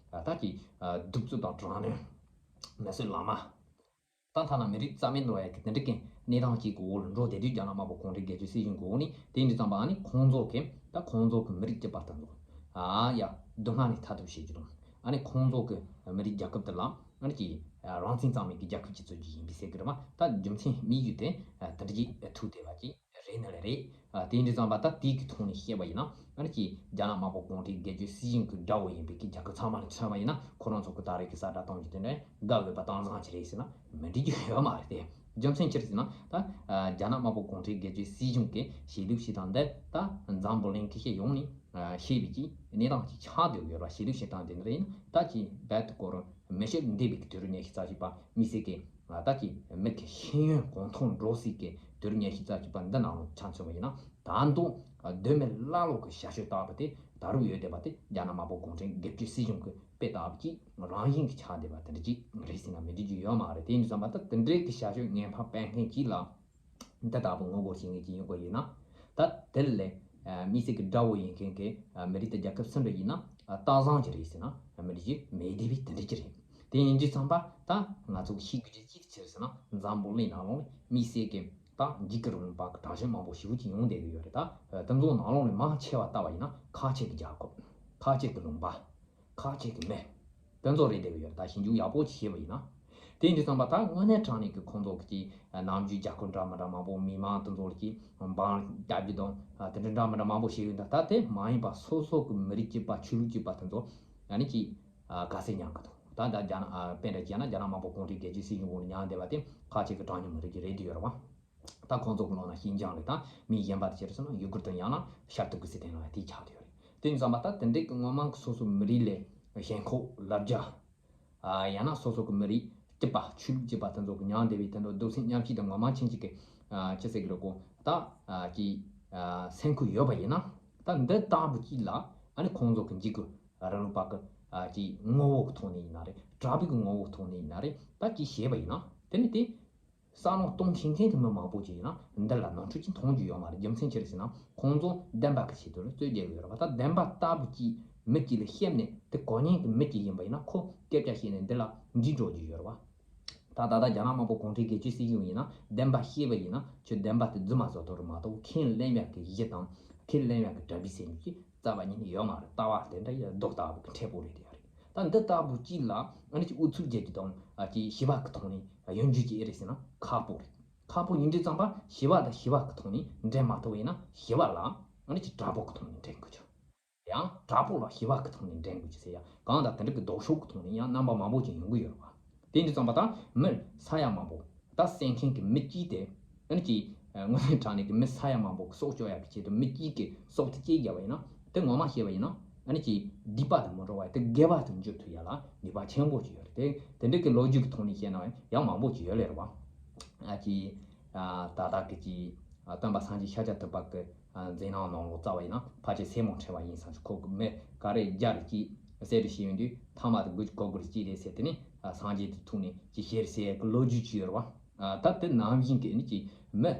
ད་ཀྱི་གདུག་རྩུབ་དང་དྲག་གནོན་མི་གསོད་ལག་དམར། ད་ཐ་ན་མི་རིགས་རྩ་མེད་འགྲོ་ཡ་གི་དེ་འདྲ་གི་གནས་སྟངས་ཅིག་གི་འོག་ལ་འགྲོ་བསྡད་དུས་རྒྱ་ནག་དམར་པོ་གུང་ཁྲན་སྒེར་གཅོད་སྲིད་གཞུང་གི་འོག་ནས་དེ་ཡིན་དུས་ཙམ་པ་ཨ་ནི་ཁོང་ཚོ་གི་ད་ཁོང་ཚོ་གི་མི་རིགས་གཅིག་པ་དེ་ཚོ་ཨ་ཡ་སྡུག་བསྔལ་ནས་ཐར་ཐབས་བྱེད་རྒྱུ་དང་ཨ་ནི་ཁོང་ཚོ་གི་མི་རིགས་རྒྱལ་ཁབ་དེ་ལ་ཨ་ནི་ཀྱི་རང་བཙན་གཙང་མའི་གི་རྒྱལ་ཁབ་ཅིག་བཙུགས་རྒྱུ་ཡིན་པའི་ཟེར་གི་རེད་མ། ད་རྒྱུ་མཚན་དམིགས་ཡུལ་དེ་དེ་འདྲ་ཅིག་ཐུག་བསྡད་པ་ཅིག་རེད་ནི་ལས་རེད། ཨ་དེ་འདྲ་ཙམ་པ་ད་དེའི་གི་ཐོག་ནས་བཤད་པ་ཡིན་ན་ཨ་ནི་ཀྱི་རྒྱ་ནག་དམར་པོ་གུང་ཁྲན་སྒེར་གཅོད་སྲིད་གཞུང་གི་དགྲ་བོ་ཡིན་པའི་གི་རྒྱལ་ཁབ་ཚང་མ་ལ་མཚོན་པ་ཡིན་ན་ཁོ་རང་ཚོ་གི་ད་རེས་ཀྱི་ས་བསྒྲགས་གཏོང་རྒྱུ་དེ་འདྲ་དགའ་འོས་པ་གཏམ་བཟང་ཅིག་རེད་ཟེར་ན་མི་འགྲིག་རྒྱུ་ཡོད་མ་རེད་དེ། རྒྱུ་མཚན་ཅི་རེད་ཟེར་ན་ད་ཨ་རྒྱ་ནག་དམར་པོ་གུང་ཁྲན་སྒེར་གཅོད་སྲིད་གཞུང་གི་བྱེད་ལུགས་བྱེད་སྟངས་འདི་ད་འཛམ་བུ་གླིང་གི་ཤེས་ཡོངས་ནས་ཨ་ཤེས་པའི་གི་གནས་སྟངས་ཅིག་ཆགས་བསྡད་ཡོད་རེད་བ། བྱེད་ལུགས་བྱེད་སྟངས་དེ་འདྲ་ཡིན་ན་ད་ཀྱི་རྦད་དེ་ཁོ་རང་མི་ཤེས་འདས་པའི་གི་དུས་རབས་ཉི་ཤུ་རྩ་གཅིག་པ་དམིགས་བསལ་གྱི་ད་ཀྱི་མི་གི་ཤེས་ཡོན་གོང་མཐོར་འགྲོ་སྲིད་ཀྱི་དུས་རབས་ཉི་ཤུ་རྩ་གཅིག་པ་འདི་ནང་ལ་ཆ་མཚོན་པ་ཡིན་ན་ད་དུང་གདོད་མའི་ཀླ་ཀློ་གི་བྱ་སྤྱོད་ལྟ་བུ་དེ་ད་རུང་ཡོད་བསྡད་པ་དེ་རྒྱ་ནག་དམར་པོ་གུང་ཁྲན་སྒེར་གཅོད་སྲིད་གཞུང་གི་དཔེ་ལྟ་བུ་ཅིག་རང་བཞིན་གྱི་ཆགས་བསྡད་པ་དེ་འདྲ་ཅིག་རེད་ཟེར་ན་མི་འགྲིག་རྒྱུ་ཡོད་མ་རེད། དེ་ཡིན་དུས་ཙམ་པ་ད་དེ་འདྲའི་གི་བྱ་སྤྱོད་ངན་པ་སྤེལ་མཁན་ཅིག་ལ་འདི་ལྟ་བུ་ངོ་རྒོལ་བྱེད་མཁན་ཅིག་ཡོང་གི་ཡོད་ན་ད་དེ་ལས་དམིགས་བསལ་གྱི་དགྲ་བོ་ཡིན་མཁན་གྱི་མི་རིགས་དང་རྒྱལ་ཁབ་སུ་འདྲ་ཡིན་ན་གཏམ་བཟང་ཅིག་རེད་ཟེར་ན་མི་འགྲིག་རྒྱུ་མེད་བསྡད་པའི་དེ་འདྲ་ཅིག་རེད། དེ་ཡིན་དུས་ཙམ་པ་ད་ང་ཚོ་གི་ཤེས་དགོས་རྒྱུ་ཅི་ཟེར་ཟེར་ན་འཛམ་བུ་གླིང་ནང་ལོགས་ནས་དམིགས་བསལ་གྱི་ད་འཇིགས་སྐུལ་རིང་ལུགས་པ་གི་དྲག་ཤོས་མང་པོ་ཞེ་པོ་ཅིག་ཡོང་བསྡད་ཀྱི་ཡོད་རེད། ད་དེ་ཚོ་ནང་ལོགས་ནས་མང་ཆེ་བ་ལྟ་བ་ཡིན་ན་ཁ་ཆེ་གི་རྒྱལ་ཁབ་ཁ་ཆེ་གི་ལུང་པ་ཁ་ཆེ་གི་མི་དེ་ཚོ་རེད་བསྡད་ཀྱི་ཡོད་རེད། ད་ཞིབ་འཇུག་ཡག་པོ་ཅིག་བྱས་པ་ཡིན་ན། དེ་ཡིན་དུས་ཙམ་པ་ད་དངོས་གནས་དྲང་གནས་ཀྱི་ཁོང་ཚོ་གི་ནམ་རྒྱུན་རྒྱལ་ཁབ་འདྲ་མི་འདྲ་མང་པོ་མི་མང་དེ་ཚོ་གི་འབངས་རྒྱག་རྒྱུ་དང་དེ་འདྲ་འདྲ་མི་འདྲ་མང་པོ་བྱས་ཡོད། ད་ད་དེ་མ་ཡིན་པ་སོ་སོ་གི་མི་རིགས་གཅིག་པ་ཆོས་ལུགས་གཅིག་པ་དེ་ཚོ་ཨ་ནི་ཅིག་དགའ་སེམས་མྱངས་གི་འདུག་ད་ད་རྒྱ་ནག་ཨ་དཔེ་འདྲ་བྱས་ན་རྒྱ་ནག་དམར་པོ་གུང་ཁྲན་སྒེར་གཅོད་སྲིད་གཞུང་འོག་ལ་མྱངས་བསྡད་པ་དེ་ཁ་ཆེ་གི་གྲངས་ཉུང་མི་རིགས་ཀྱི་རེད་དུ་ཡོད་རེད་བ། ད་ཁོང་ཚོ་གི་ནང་ན་ཤིན་ཅང་རེད། ད་མི་གཞན་པ་དེ་ཕྱིར་སོང་ན་ཡུ་གུར་དང་ཡང་ན་ཤར་ཏུར་ཀི་སི་ཐན་ལ་དེ་ཆགས་བསྡད་ཡོད་རེད། དེ་ཡིན་ཙང་མ་ད་དེ་འདྲའི་གི་ངོ་མ་གི་སོ་སོ་མི་རིགས་ལས་ཞེན་ཁོག་ལབ་རྒྱ། ཨ་ཡང་ན་སོ་སོ་གི་མི་རིགས་སྐྱིད་པ་ཆོས་ལུགས་སྐྱིད་པ་དེ་ཚོ་གི་མྱངས་བསྡད་པའི་དེ་འདྲ་སྡུག་སེམས་མཉམ་སྐྱེད་དང་ངོ་མ་ཕྱིན་ཅིག་གི་ཨ་ཅི་ཟེར་གི་རེད་གོ། ད་ཨ་ཀྱི་ཨ་སེམས་ཁུར་ཡོད་པ་ཡིན་ན་ད་འདི་ལྟ་བུ་ཅིག་ལ་ཨ་ནི་ཁོང་ཚོ་གི་འཇིགས་སྐུལ་རིང་ལུགས་པ་གི་ཨ་ཀྱི་ངོ་བོ་གི་ཐོག་ནས་ཡིན་ན་རེད། དྲག་པོའི་གི་ངོ་བོ་གི་ཐོག་ནས་ཡིན་ན་རེད། ད་ཀྱི་བྱས་པ་ཡིན་ན་དེ་ནི་དེ་བསམ་བློ་གཏོང་ཤེས་མཁན་གྱི་མི་མང་པོ་ཅིག་ཡིན་ན་འདི་ལ་ནོར་འཁྲུལ་ཅིག་མཐོང་རྒྱུ་ཡོད་མ་རེད། རྒྱུ་མཚན་ཅི་རེད་ཟེར་ན་ཁོང་ཚོ་བདེན་པ་གི་ཆེད་དུ་རྩོད་རྒྱག་གི་ཡོད་རེད་བ། ད་བདེན་པ་ལྟ་བུ་ཅིག་ མི་གཅིག་ལ་བཤད་ནས་དེ་གོ་མཁན་གྱི་མི་གཅིག་ཡིན་པ་ཡིན་ན་ཁོ་སྐད་ཆ་བཤད་ནས་འདི་ལ་འགྲིག་འགྲོ་རྒྱུ་ཡོད་རེད་བ། ད་ད་ལྟ་རྒྱ་ནག་དམར་པོ་གུང་ཁྲན་སྒེར་གཅོད་སྲིད་གཞུང་ཡིན་ན་བདེན་པ་བཤད་པ་ཡིན་ན་ཁྱོད་བདེན་པ་དེ་རྫུན་མ་བཟོ་ཐུབ་རེད་མ་གཏོགས་ཁས་ལེན་ཡག་གི་གཞི་དང་ཁས་ལེན་ཡག་གི་གྲ་སྒྲིག་ཟེར་རྒྱུ་ཅིག་རྩ་བ་ཉིད་ནས་ཡོད་མ་རེད། ལྟ་བ་དེ་འདྲ་ཡ་རྡོག་ལྟ་བུ་གི་འཕྲད་པོ་རེད་དེ་ཡ་རེད། ད་འདི་ལྟ་བུ་གཅིག་ལ་ཨ་ནི་ཅིག་ཨུ་ཚུགས་རྒྱག་རྒྱུ་དང་ཨ་ཅིག་ཞི་བ་གི་ཐོག་ནས་ཡོང་རྒྱུ་ཅིག་ཨེ་རེད་ཟེར་ན་ཁག་པོ་རེད། ཁག་པོ་ཡིན་དུས་ཙམ་པ་ཞི་བ་དང་ཞི་བ་གི་ཐོག་ནས་འབྲལ་མ་ཐུབ་པ་ཡིན་ན་ཞི་བ་ལ་ཨ་ནི་ཅིག་དྲག་པོ་གི་ཐོག་ནས་འབྲལ་དགོས་ཆོག་ཡང་དྲག་པོ་ལ་ཞི་བ་གི་ཐོག་ནས་འདྲེན་དགོས་ཀྱི་ཟེར་ཡ་གང་ལྟར་དེ་འདྲ་གི་ལྡོག་ཕྱོགས་ཀྱི་ཐོག་ནས་ཡང་རྣམ་པ་མང་པོ་ཅིག་ཡོང་གི་ཡོད་རེད་བ། དེ་འདྲ་ཙམ་པ་དང་མི་ས་ཡ་མང་པོ་ད་བསད་མཁན་གྱི་མི་གཅིག་དེ་ཨ་ནི་ཅིག་དངོས་གནས་དྲང་གནས་ཀྱི་མི་ས་ཡ་མང་པོ་གི་སྲོག་སྐྱོབ་ཡག་གི་ཆེད་དུ་མི་གཅིག་གི་སྲོག་དེ་སྐྱེལ་བརྒྱབ་པ་ཡིན་ན་དེ་ངོ་མ་བཤད་པ་ཡིན་ན་ཨ་ནི་ཅིག་སྡིག་པ་དུ་མི་འགྲོ་བ་དེ་དགེ་བ་དུ་འགྱུར་ཐུབ་ཡ་ལ་ནུས་པ་ཆེན་པོ་ཅིག་ཡོད་རེད། དེ་དེ་འདྲ་གི་ལོ་རྒྱུས་ཀྱི་ཐོག་ནས་བཤད་ན་ཡང་མང་པོ་ཅིག་ཡོད་ལེ་རེད་བ། ཨ་ཅིག་ད་ལྟ་གི་ཅིག་སྟོན་པ་སངས་རྒྱས་ཤཱཀྱ་ཐུབ་པ་གི་མཛད་རྣམ་ནང་ལོགས་རྩ་བ་ཡིན་ན་ཕལ་ཆེར་སེན་མོ་ཕྲེང་བ་ཡིན་ཙང་ཁོ་གི་མི་ག་རེ་བརྒྱ་རེ་གཅིག་གསད་དུ་བྱས་ཡོང་དུས་ཐ་མ་དུ་དགུ་གོ་དགུ་རེ་གཅིག་རེད་ཟེར་དེ་ནི་སངས་རྒྱས་དུ་ཐུག་ནས་ཅི་ཤེར་ཟེར་གི་ལོ་རྒྱུས་ཅིག་ཡོད་རེད་བ། ད་དེ་ནང་བཞིན་གི་ནི་ཅི་མི་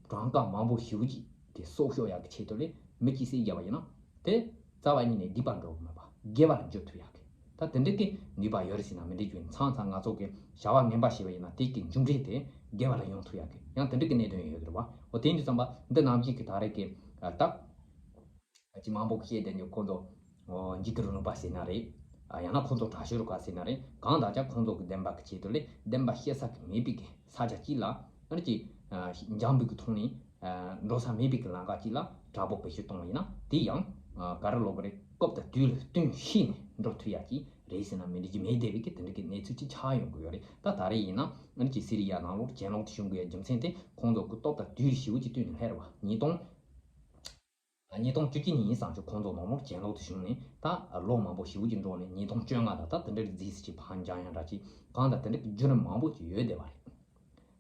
གྲངས་ཀ་མང་པོ་ཞེ་པོ་ཅིག་གི་སྲོག་སྐྱོབ་ཡག་གི་ཆེད་དུ་ལས་མི་གཅིག་བསད་བརྒྱབ་པ་ཡིན་ན་དེ་རྩ་བ་ཉིད་ནས་སྡིག་པ་འགྲོ་གི་མེད་པ་དགེ་བ་ལ་འགྱུར་ཐུབ་ཡག་གི་ད་དེ་འདྲ་གི་ནུས་པ་ཡོད་རེད་ཟེར་ན་མི་འགྲིག་རྒྱུ་ཡིན། མཚམས་མཚམས་ང་ཚོ་གི་བྱ་བ་ངན་པ་བྱས་པ་ཡིན་ན་དེ་གི་མཇུག་འབྲས་དེ་དགེ་བ་ལ་ཡོང་ཐུབ་ཡག་གི་ཡང་དེ་འདྲ་གི་གནད་དོན་ཡོད་རེད་བ། འོ་དེ་ཡིན་དུས་ཙམ་པ་འདི་ནང་བཞིན་གི་ད་རེས་གི་ད་ཅི་མང་པོ་གི་བཤད་བསྡད་རྒྱུ་ཁོང་ཚོ་འཇིགས་སྐུལ་རིང་ལུགས་པ་ཟེར་ན་རེད། ཡང་ན་ཁོང་ཚོ་དྲག་ཤོས་རུ་ཁག་ཟེར་ན་རེད། གང་ལྟར་ཀྱང་ཁོང་ཚོ་གི་བདེན་པ་གི་ཆེད་དུ་ལས་བདེན་པ་བཤད་ས་གི་མེད་པའི་གི་ས་ཆ་གཅིག་ལ་ཨ་ནི་ཅི་འཇམ་པོའི་གི་ཐོག་ནས་འགྲོ་ས་མེད་པའི་གི་ལམ་ཁ་གཅིག་ལ་དྲག་པོ་བེད་སྤྱོད་གཏོང་བ་ཡིན་ན་དེ་ཡང་ག་རེ་ལབ་དགོས་རེད། སྐབས་དང་དུས་ལ་བསྟུན་ཤེས་ནས་འགྲོ་ཐུབ་ཡག་གི་རེད་ཟེར་ན་མི་འགྲིག་གི་མེད་བསྡད་པའི་གི་དེ་འདྲ་གི་གནས་ཚུལ་ཅིག་ཆགས་ཡོང་གི་ཡོད་རེད། ད་ད་རེས་ཡིན་ན་ཨ་ནི་ཅི་སི་རི་ཡ་ནང་ལོགས་གྱེན་ལོག་ཏུ་བྱུང་གི་ཡོད་རྒྱུ་མཚན་དེ་ཁོང་ཚོ་གི་སྟོབས་དང་དུས་ཞེ་པོ་ཅིག་བསྟུན་ནས་སླེབས་རེད་བ། ཉིས་སྟོང་ཉིས་སྟོང་བཅུ་གཅིག་ནས་ཡིན་ཙང་ཅིག་ཁོང་ཚོ་ནང་ལོགས་གྱེན་ལོག་ཏུ་བྱུང་ནས་ད་ལོ་མང་པོ་ཞེ་པོ་ཅིག་འགྲོ་ནས་ཉིས་སྟོང་བཅོ་ལྔ་དང་ད་དེ་འདྲའི་རྫིས་སུ་ཅིག་ཕར་འགྱངས་ཡང་འདྲ་ཅིག་གང་དང་དེ་འདྲའི་བརྒྱུད་རིམ་མང་པོ་ཅིག་ཡོད་བསྡད་པ་རེད།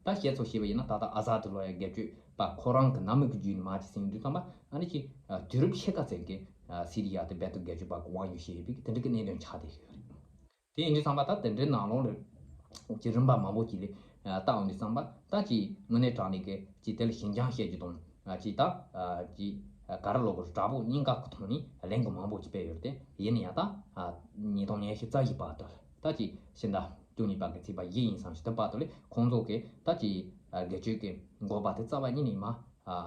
ད་བཤད་ཚོ་བཤད་པ་ཡིན་ན་ད་ལྟ་ཨ་ཟ་དུ་ལོ་ཡ་སྒེར་གཅོད་པ་ཁོ་རང་གི་ནང་མི་གི་བརྒྱུད་ནས་མར་ཅིག་ཟིན་དུས་ཙམ་པ་ཨ་ནི་ཅིག་དུས་རབས་ཕྱེད་ཀ་ཙམ་གི་སི་རི་ཡ་དེ་རྦད་དེ་སྒེར་གཅོད་པ་གི་དབང་སྒྱུར་བྱས་ཡོད་པའི་དེ་འདྲ་གི་གནད་དོན་ཆགས་བསྡད་ཡོད་རེད། དེ་ཡིན་དུས་ཙམ་པ་ད་དེ་འདྲའི་ནང་ལོགས་ལ་ཅིག་རིམ་པ་མང་པོ་ཅིག་ལ་བལྟ་འོང་དུས་ཙམ་པ་ད་ཅིག་དངོས་གནས་དྲང་གནས་ཀྱི་ཅིག་དེ་ལ་ཞིབ་འཇམ་བཤད་རྒྱུ་དང་ཅིག་ད་ཅིག་ག་རེ་ལབ་དགོས་རེད། དྲག་པོ་སྙིང་ག་གི་ཐོག་ནས་ལན་གོ་མང་པོ་ཅིག་སྤེལ་ཡོད་རེད་དེ། ཡིན་ན་ཡང་ད་ཉིས་སྟོང་ཉི་ཤུ་རྩ་བཞི་བར་དུ་ད་ཅིག་ཕྱི་ཟླ་བཅུ་གཉིས་པ་གི་ཚེས་པ་བཞི་ཡིན་ཙང་ཞིག་ད་བར་དུ་ལ་ཁོང་ཚོ་གི་ད་ཅིག་སྒེར་གཅོད་ཀྱི་འགོག་པ་དེ་རྩ་བ་ཉིད་ནས་མ་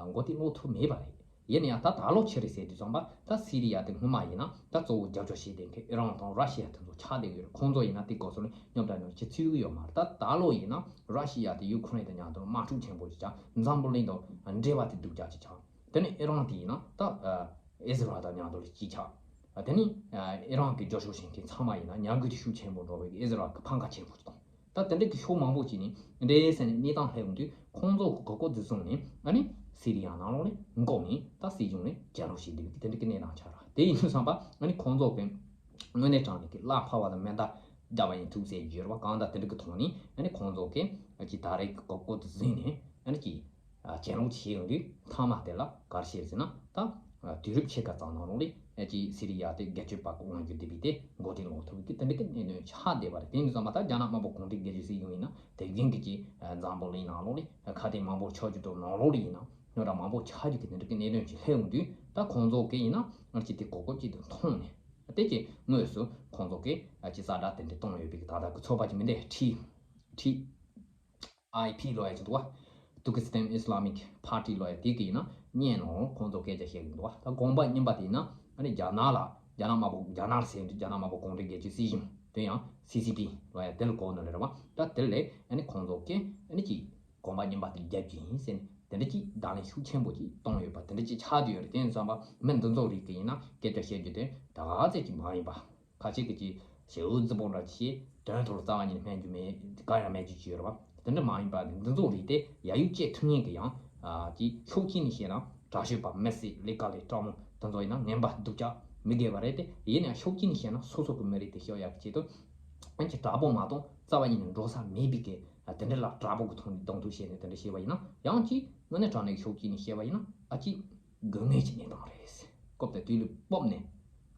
མགོ་རྟིང་སློག་ཐུབ་མེད་པ་རེད། ཡིན་ན་ཡང་ད་ད་ལོ་ཆི་རེད་ཟེར་དུས་ཙམ་པ་ད་སི་རི་ཡ་དེ་སྔོན་མ་ཡིན་ན་ད་གཙོ་བོ་རྒྱབ་སྐྱོར་བྱེད་བསྡད་མཁན་ཨི་རན་དང་ར་ཤི་ཡ་དེ་ཚོ་ཆགས་བསྡད་ཡོད་རེད། ཁོང་ཚོ་ཡིན་ན་དེ་སྐབས་སུ་ནི་རྙོག་དྲ་ནང་ཅི་ཚུད་ཀྱི་ཡོད་མ་རེད། ད་ད་ལོ་ཡིན་ན་ར་ཤི་ཡ་དེ་ཡུ་ཁུ་རེན་དང་མཉམ་དུ་དམག་འཁྲུག་ཆེན་པོ་ཞིག་ཆགས། འཛམ་བུ་གླིང་དང་འབྲེལ་བ་དེ་སྡུག་ཅག་ཅིག་ཆགས། དེ་ནས་ཨི་རན་དེ་ཡིན་ན་ད་ཨི་ཟི་རལ་དང་མཉམ་དུ་ཅིག་ཆགས། དེ་ནས་ཨི་རན་གྱི་རྒྱབ་སྐྱོར་བྱེད་མཁན་ཚང་མ་ཡིན་ན་ཉམས་རྒུད་དེ་ཤུགས་ཆེན་པོ་འགྲོ་བའི་ཨི་ཟི་རལ་གྱི་ཕམ་ཁ་ཆེན་པོ་དང་། ད་དེ་འདྲ་གི་ཕྱོགས་མང་པོ་ཅིག་ནས་འདྲེ་ཟེར་ནས་གནས་སྟངས་སླེབས་ཡོང་དུས་ཁོང་ཚོ་གི་གོ་སྐབས་དེ་བཟུང་ནས་ཨ་ནི་སི་རི་ཡ་ནང་ལོགས་ནས་འགོག་ནས་ད་སྲིད་གཞུང་ནས་རྒྱལ་རོགས་བྱེད་འདོད་ཀྱི་དེ་འདྲ་གི་གནས་སྟངས་ཆགས་ར། དེ་ཡིན་དུས་ཙམ་པ་ཨ་ནི་ཁོང་ཚོ་གི་དངོས་གནས་དྲང་གནས་ཀྱི་གླ་ཕོག་པ་དང་མེ་མདའ་བརྒྱབ་པ་ཡིན་ཐུབ་ཟེར་རྒྱུ་ཡོད་རེད་བ། གང་ལྟར་དེ་འདྲ་གི་ཐོག་ནས་ཨ་ནི་ཁོང་ཚོ་གི་ཨ་ཅིག་ད་རེས་ཀྱི་གོ་སྐབས་དེ་བཟུང་ནས་ཨ་ནི་ཅིག་གྱེན་ལོག་བྱས་ཡོང་དུས་མཐའ་མ་དེ་ལ་ག་རེ་བྱས་ཟེར་ན་ད་དུས་རབས་ཕྱེད་ཀ་ཙམ་ནང་ལོགས་ལ་ཨ་ཅིག་སི་རི་ཡ་དེ་སྒེར་གཅོད་པ་གི་དབང་སྒྱུར་བསྡད་པའི་དེ་མགོ་རྟིང་སློག་ཐུབ་ཀྱི་དེ་འདྲ་གི་གནད་དོན་ཆགས་བསྡད་པ་རེད། དེ་ཡིན་དུས་ཙམ་པ་ད་རྒྱ་ནག་དམར་པོ་གུང་ཁྲན་སྒེར་གཅོད་སྲིད་གཞུང་ཡིན་ན་དེ་རྒྱུན་གྱི་ཅིག་འཛམ་བུ་གླིང་ནང་ལོགས་ལ་ཁ་གཏད་མང་པོ་ཆགས་རྒྱུ་དང་ནང་ལོགས་ལ་ཡིན་ན་རྙོག་དྲ་མང་པོ་ཆགས་རྒྱུ་གི་དེ་འདྲ་གི་གནད་དོན་ཅིག་སླེབས་ཡོང་དུས་ད་ཁོང་ཚོ་གི་ཡིན་ན་ང་ཅིག་དེ་གོ་སྐབས་ཅིག་ཏུ་མཐོང་ནས་དེ་གི་དངོས་སུ་ཁོང་ཚོ་གི་ཅིག་གསལ་བསྒྲགས་དེ་འདྲ་བཏང་ཡོད་པའི་གི་ད་ལྟ་གི་ཚོད་དཔག་ཅིག་མི་འདུག་ཁྲིད་ཁྲིད། ཨའི་པི་ལོ་ཡ་ཅིག་འདུག་བ། Turkestan Islamic Party ལོ་ཡ་དེ་གི་ཡིན་ན་བརྙན་ནང་ཁོང་ཚོ་སྐད་ཆ་བཤད་གི་འདུག་བ། ད་དགོངས་པ་རྙིང་པ་དེ་ཡིན་ན་ཨ་ནི་རྒྱ་ནག་ལ་རྒྱ་ནག་དམར་པོ་རྒྱ་ནག་ཟེར་འདུག་རྒྱ་ནག་དམར་པོ་གུང་ཁྲན་སྒེར་གཅོད་སྲིད་གཞུང་དེ་ཡང་སི་སི་པི་ལོ་ཡ་དེ་ལ་གོ་ནོ་ལེ་ར་བ། ད་དེ་ལས་ཨ་ནི་ཁོང་ཚོ་གི་ཨ་ནི་ཅིག་དགོངས་པ་རྙིང་པ་དེ་རྒྱབ་ཀྱི་ཡིན་ཟེར་ནས་དེ་འདྲ་ཅིག་བརྡ་ལན་ཤུགས་ཆེན་པོ་ཅིག་གཏོང་ཡོད་པ་དེ་འདྲ་ཅིག་ཆགས་བསྡད་ཡོད་རེད། དེ་ཡིན་ཙམ་པ་མི་འདི་ཚོ་རིགས་གི་ཡིན་ན་སྐད་ཆ་བཤད་རྒྱུ་དེ་ད་ག་ཚད་ཅིག་མ་ཡིན་པ། ཁ་ཅིག་གིས་ཅིག་ཞེ་པོ་རྫི་བོ་འདྲ་ཅིག་བྱས་དོན་ཐོག་ལ་རྩ་བ་ཉིད་ནས་སྨན་རྒྱུ་མེད་གང་ཡང་མེད་རྒྱུ་ཅིག་ཡོད་རེད་བ། དེ་འདྲ་མ་ཡིན་པ་འདི་ཚོ་རིགས་དེ་ཡ་ཡུག་བཅད་ཐུབ་མཁན་གྱི་ཡང་ཅིག་ཕྱོགས་གཅིག་ནས་བཤད་ན་དྲག་ཤོས་པ་མི་སྲིད་ལས་ཀ་ལས་སྤྲང་མོ་དེ་ཚོ་ཡིན་ན་ངན་པ་སྡུག་ཅག་མི་དགེ་བ་རེད་དེ། ཡིན་ན་ཕྱོགས་གཅིག་ནས་བཤད་ན་སོ་སོ་གི་མི་རིགས་དེ་སྐྱོབ་ཡག་གི་ཆེད་དུ་ཨ་ཅིག་དྲག་པོ་མ་གཏོང་རྩ་བ་ཉིད་ནས་འགྲོ་ས་མེད་པའི་གི་དེ་འདྲ་ལ་དྲག་པོ་གི་ཐོག་ནས་གདོང་ཐུག་བྱས་ནས་དེ་འདྲ་བྱས་པ་ཡིན་ན་ཡང་ཅིག་དངོས་གནས་དྲང་གནས་ཕྱོགས་གཅིག་ནས་བཤད་པ་ཡིན་ན་ཨ་ཅིག་དགོས་ངེས་ཀྱི་གནས་སྟངས་རེད། སྐབས་དེ་དུས་ལ་སྤོབས་ནས།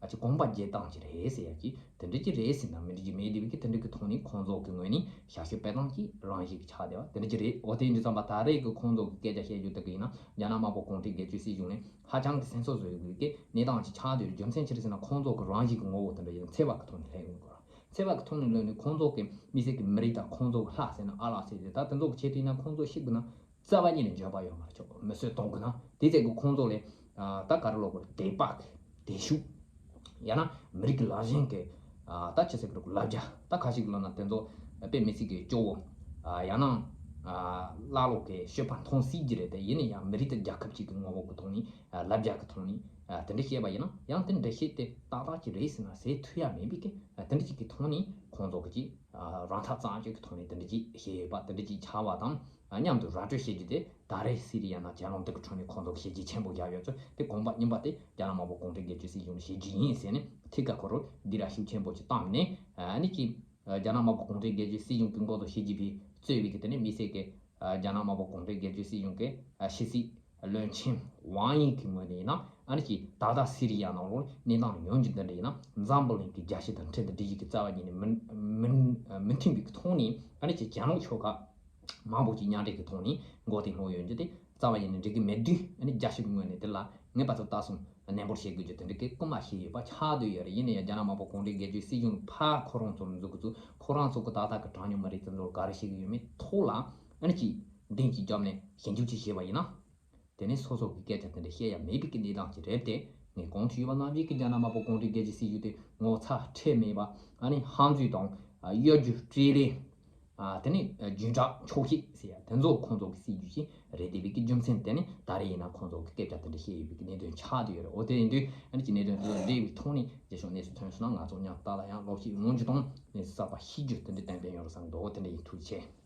ཨ་ཅེ་གོམ་པ་རྒྱག་སྟངས་ཅིག་རེད་ཟེར་ཡ་ཅིག་དེ་འདྲ་ཅིག་རེད་ཟེར་ན་མི་འགྲིག་གི་མེད་དེ་བས་ཀྱི་དེ་འདྲ་གི་ཐོག་ནས་ཁོང་ཚོ་གི་ངོས་ནས་ཞབས་ཞུ་སྤེལ་སྟངས་ཀྱི་རང་བཞིན་གྱི་ཆགས་བསྡད་པ་དེ་འདྲ་ཅིག་རེད། འོ་དེ་ཡིན་དུས་ཙམ་པ་ད་རེས་ཀྱི་ཁོང་ཚོ་གི་སྐད་ཆ་བཤད་རྒྱུ་དེ་གི་ཡིན་ན་རྒྱ་ནག་དམར་པོ་གུང་ཁྲན་སྒེར་གཅོད་སྲིད་གཞུང་ནས་ཧ་ཅང་གི་སེམས་གསོ་བཟོ་ཡོད་དགོས་ཀྱི་གནས་སྟངས་ཅིག་ཆགས་བསྡད་ཡོད། རྒྱུ་མཚན་ཅི་རེད་ཟེར་ན་ཁོང་ཚོ་གི་རང་བཞིན་གྱི་ངོ་བོ་དེ་འདྲ་ཡིན་འཚེ་བ་གི་ཐོག་ནས་སླེབས་ཡོང་གི་རེད། འཚེ་བ་གི་ཐོག་ནས་སླེབས་ནས་ཁོང་ཚོ་གི་མི་སེར་གི་མི་རིགས་དང་ཁོང་ཚོ་གི་ལྷ་ཟེར་ན་ཨ་ལགས་ཟེར་ཏེ་ད་དེ་ཚོ་གི་ཆེད་དུ་ཡིན་ན་ཁོང་ཚོ་ཤི་དགོས་ན། རྩ་བ་ཉིད་ནས་འཇོན་པ་ཡོད་མ་རེད། ཆོག་མི་གསོད་གཏོང་དགོས་ན་དེ་ཚད་ཀྱི་ཁོང་ཚོ་ལས་ད་ག་རེ་ལབ་དགོས་རེད། དད་པ་གི་དད་ཤུགས་ཡང་ན་མི་རིགས་ཀྱི་ལབ་གཞན་གྱི་ད་ཅི་ཟེར་གི་རེད། ལབ་རྒྱ་ད་ཁ་ཤས་ཀྱི་ལབ་ན་དེ་ཚོ་དཔེ་མི་སྲིད་ཀྱི་སྐྱོ་བོ་ཡང་ན་བླ་ལོག་གི་སྤྱོད་པ་མཐོང་སྲིད་ཀྱི་རེད། དེ་ཡིན་ན་ཡང་མི་རིགས་དང་རྒྱལ་ཁབ་ཅིག་གི་ངོ་བོ་གི་ཐོག་ནས་ལབ་རྒྱ་གི་ཐོག་ནས་དེ་འདྲ་བཤད་པ་ཡིན་ན་ཡང་དེ་འདྲ་བཤད་དེ་ཏག་ཏག་ཅིག་རེད་ཟེར་ན་ཟེར་ཐུབ་ཡ་མེད་པའི་གི་དེ་འདྲ་ཅིག་གི་ཐོག་ནས་ཁོང་ཚོ་གི་ཅིག་རང་ཐག་གཙང་བཅད་ཀྱི་ཐོག་ནས་དེ་འདྲ་ཅིག་བཤད་ཡོད་པ་དེ་འདྲ་ཅིག་ཆགས་པ་དང་། མཉམ་དུ་ར་སྤྲོད་བྱེད་རྒྱུ་དེ་ད་རེས་སི་རི་ཡ་ནང་རྒྱལ་ལོ་འདི་གི་ཁྲོད་ནས་ཁོང་ཚོ་གི་བྱས་རྗེས་ཆེན་པོ་བཞག་ཡོད་ཚུལ་དེ་དགོངས་པ་རྙིང་པ་དེ་རྒྱ་ནག་དམར་པོ་གུང་ཁྲན་སྒེར་གཅོད་སྲིད་གཞུང་ནས་བྱེད་རྒྱུ་ཡིན་ཟེར་ནས་ཐད་ཀར་ཁོ་རང་འདི་ར་ཤུགས་ཆེན་པོ་ཅིག་བཏང་ནས་ཨ་ནི་ཅིག་རྒྱ་ནག་དམར་པོ་གུང་ཁྲན་སྒེར་གཅོད་སྲིད་གཞུང་གི་འགོ་ཐོག་བྱས་རྗེས་པའི་གཙོས་པའི་གི་དེ་ནས་མི་སེར་གི་རྒྱ་ནག་དམར་པོ་གུང་ཁྲན་སྒེར་གཅོད་སྲིད་གཞུང་གི་ཕྱི་སྲིད་བློན་ཆེན་ཝང་དབྱིང་གི་ངོས་ནས་ཡིན་ན་ཨ་ནི་ཅིག་ད་ལྟ་སི་རི་ཡ་ནང་ལོགས་གནས་སྟངས་ཡོང་རྒྱུ་འདི་འདྲ་ཡིན་ན་འཛམ་བུ་གླིང་གི་རྒྱལ་སྤྱི་དང་ཁྲིམས་དང་སྒྲིག་གཞི་གི་རྩ་བ་ཉིད་ནས་མི་མི་མི་མཐུན་པའི་གི་ཐོག་ནས་ཨ་ནི་ཅིག་རྒྱ་ནག་ཕྱོགས་ཁག་མང་པོ་ཅིག་མཉམ་འབྲེལ་གྱི་ཐོག་ནས་མགོ་རྟིང་སློག་ཡོང་རྒྱུ་དེ་རྩ་བ་ཉིད་ནས་འགྲིག་གི་མེད་དུས་ཨ་ནི་རྒྱལ་སྤྱི་གི་ངོས་ནས་དེ་ལ་ངེས་པར་དུ་ལྟ་སྲུང་ནན་པོ་བྱེད་དགོས་རྒྱུ་དེ་འདྲ་གི་སྐུལ་མ་བྱས་ཡོད་པ་ཆགས་བསྡད་ཡོད་རེད། ཡིན་ན་ཡང་རྒྱ་ནག་དམར་པོ་གུང་ཁྲན་སྒེར་གཅོད་སྲིད་གཞུང་ཕར་ཁོ་རང་ཚོར་འཛུགས་དགོས་ཚུལ་ཁོ་རང་ཚོ་གི་ད་ལྟ་གི་གྲངས་ཉུང་མི་རིགས་དེ་ཚོར་ག་རེ་བྱེད་ཀྱི་ཡོད་མེད་ཐོག་ལ་ཨ་ནི་ཅིག་མདུན་གྱི་རྒྱབ་ནས་ཞིབ་འཇུག་ཅིག་བྱས་པ་ཡིན་ན། དེ་ནས་སོ་སོ་གི་སྐད་ཆ་དེ་འདྲ་བཤད་ཡ་མེད་པའི་གི་གནས་སྟངས་ཅིག་རེད་དེ། ངས་གོང་དུ་ཞུས་པ་ནང་བཞིན་གི་རྒྱ་ནག་དམར་པོ་གུང་ཁྲན་སྒེར་གཅོད་སྲིད་གཞུང་དེ་ངོ་ཚ་ཁྲེལ་མེད་པ་ཨ་ནི་ཧམ་རྫུས་དང་གཡོ་སྒྱུ་སྤྲེལ་ལད། དེ་ནས་རྒྱུན་དྲག་འཁྱོག་བཤད་ཟེར་ཡ་དེ་ཚོ་ཁོང་ཚོ་གི་སྲིད་ཇུས་ཤིག་རེད་དེ་བའི་གི་རྒྱུ་མཚན་དེ་ནི་ད་རེས་ཡིན་ན་ཁོང་ཚོ་གི་སྐད་ཆ་དེ་འདྲ་བཤད་ཡོད་པའི་གི་གནད་དོན་ཆགས་བསྡད་ཡོད་རེད། འོ་དེ་ཡིན་དུས་ཨ་ནི་ཅི་གནད་དོན་དེ་ཚོ་འདྲ་བའི་ཐོག་ནས་རྗེས་ཕྱོགས་གནས་ཚུལ་ཐོན་སོང་ན་ང་ཚོ་མཉམ་ལྟ་ལ་ཡང་ལོག་ཤིག་ཡོང་རྒྱུ་དང་གནས་ཚུལ་གསར་པ་ཤེས་རྒྱུ་དེ་འདྲ་ཏན་ཏན་ཡོང་རུ་བསམ་འདུག་འོ་དེ་འདྲ་ཡིན། ཐུགས་རྗེ་ཆེ།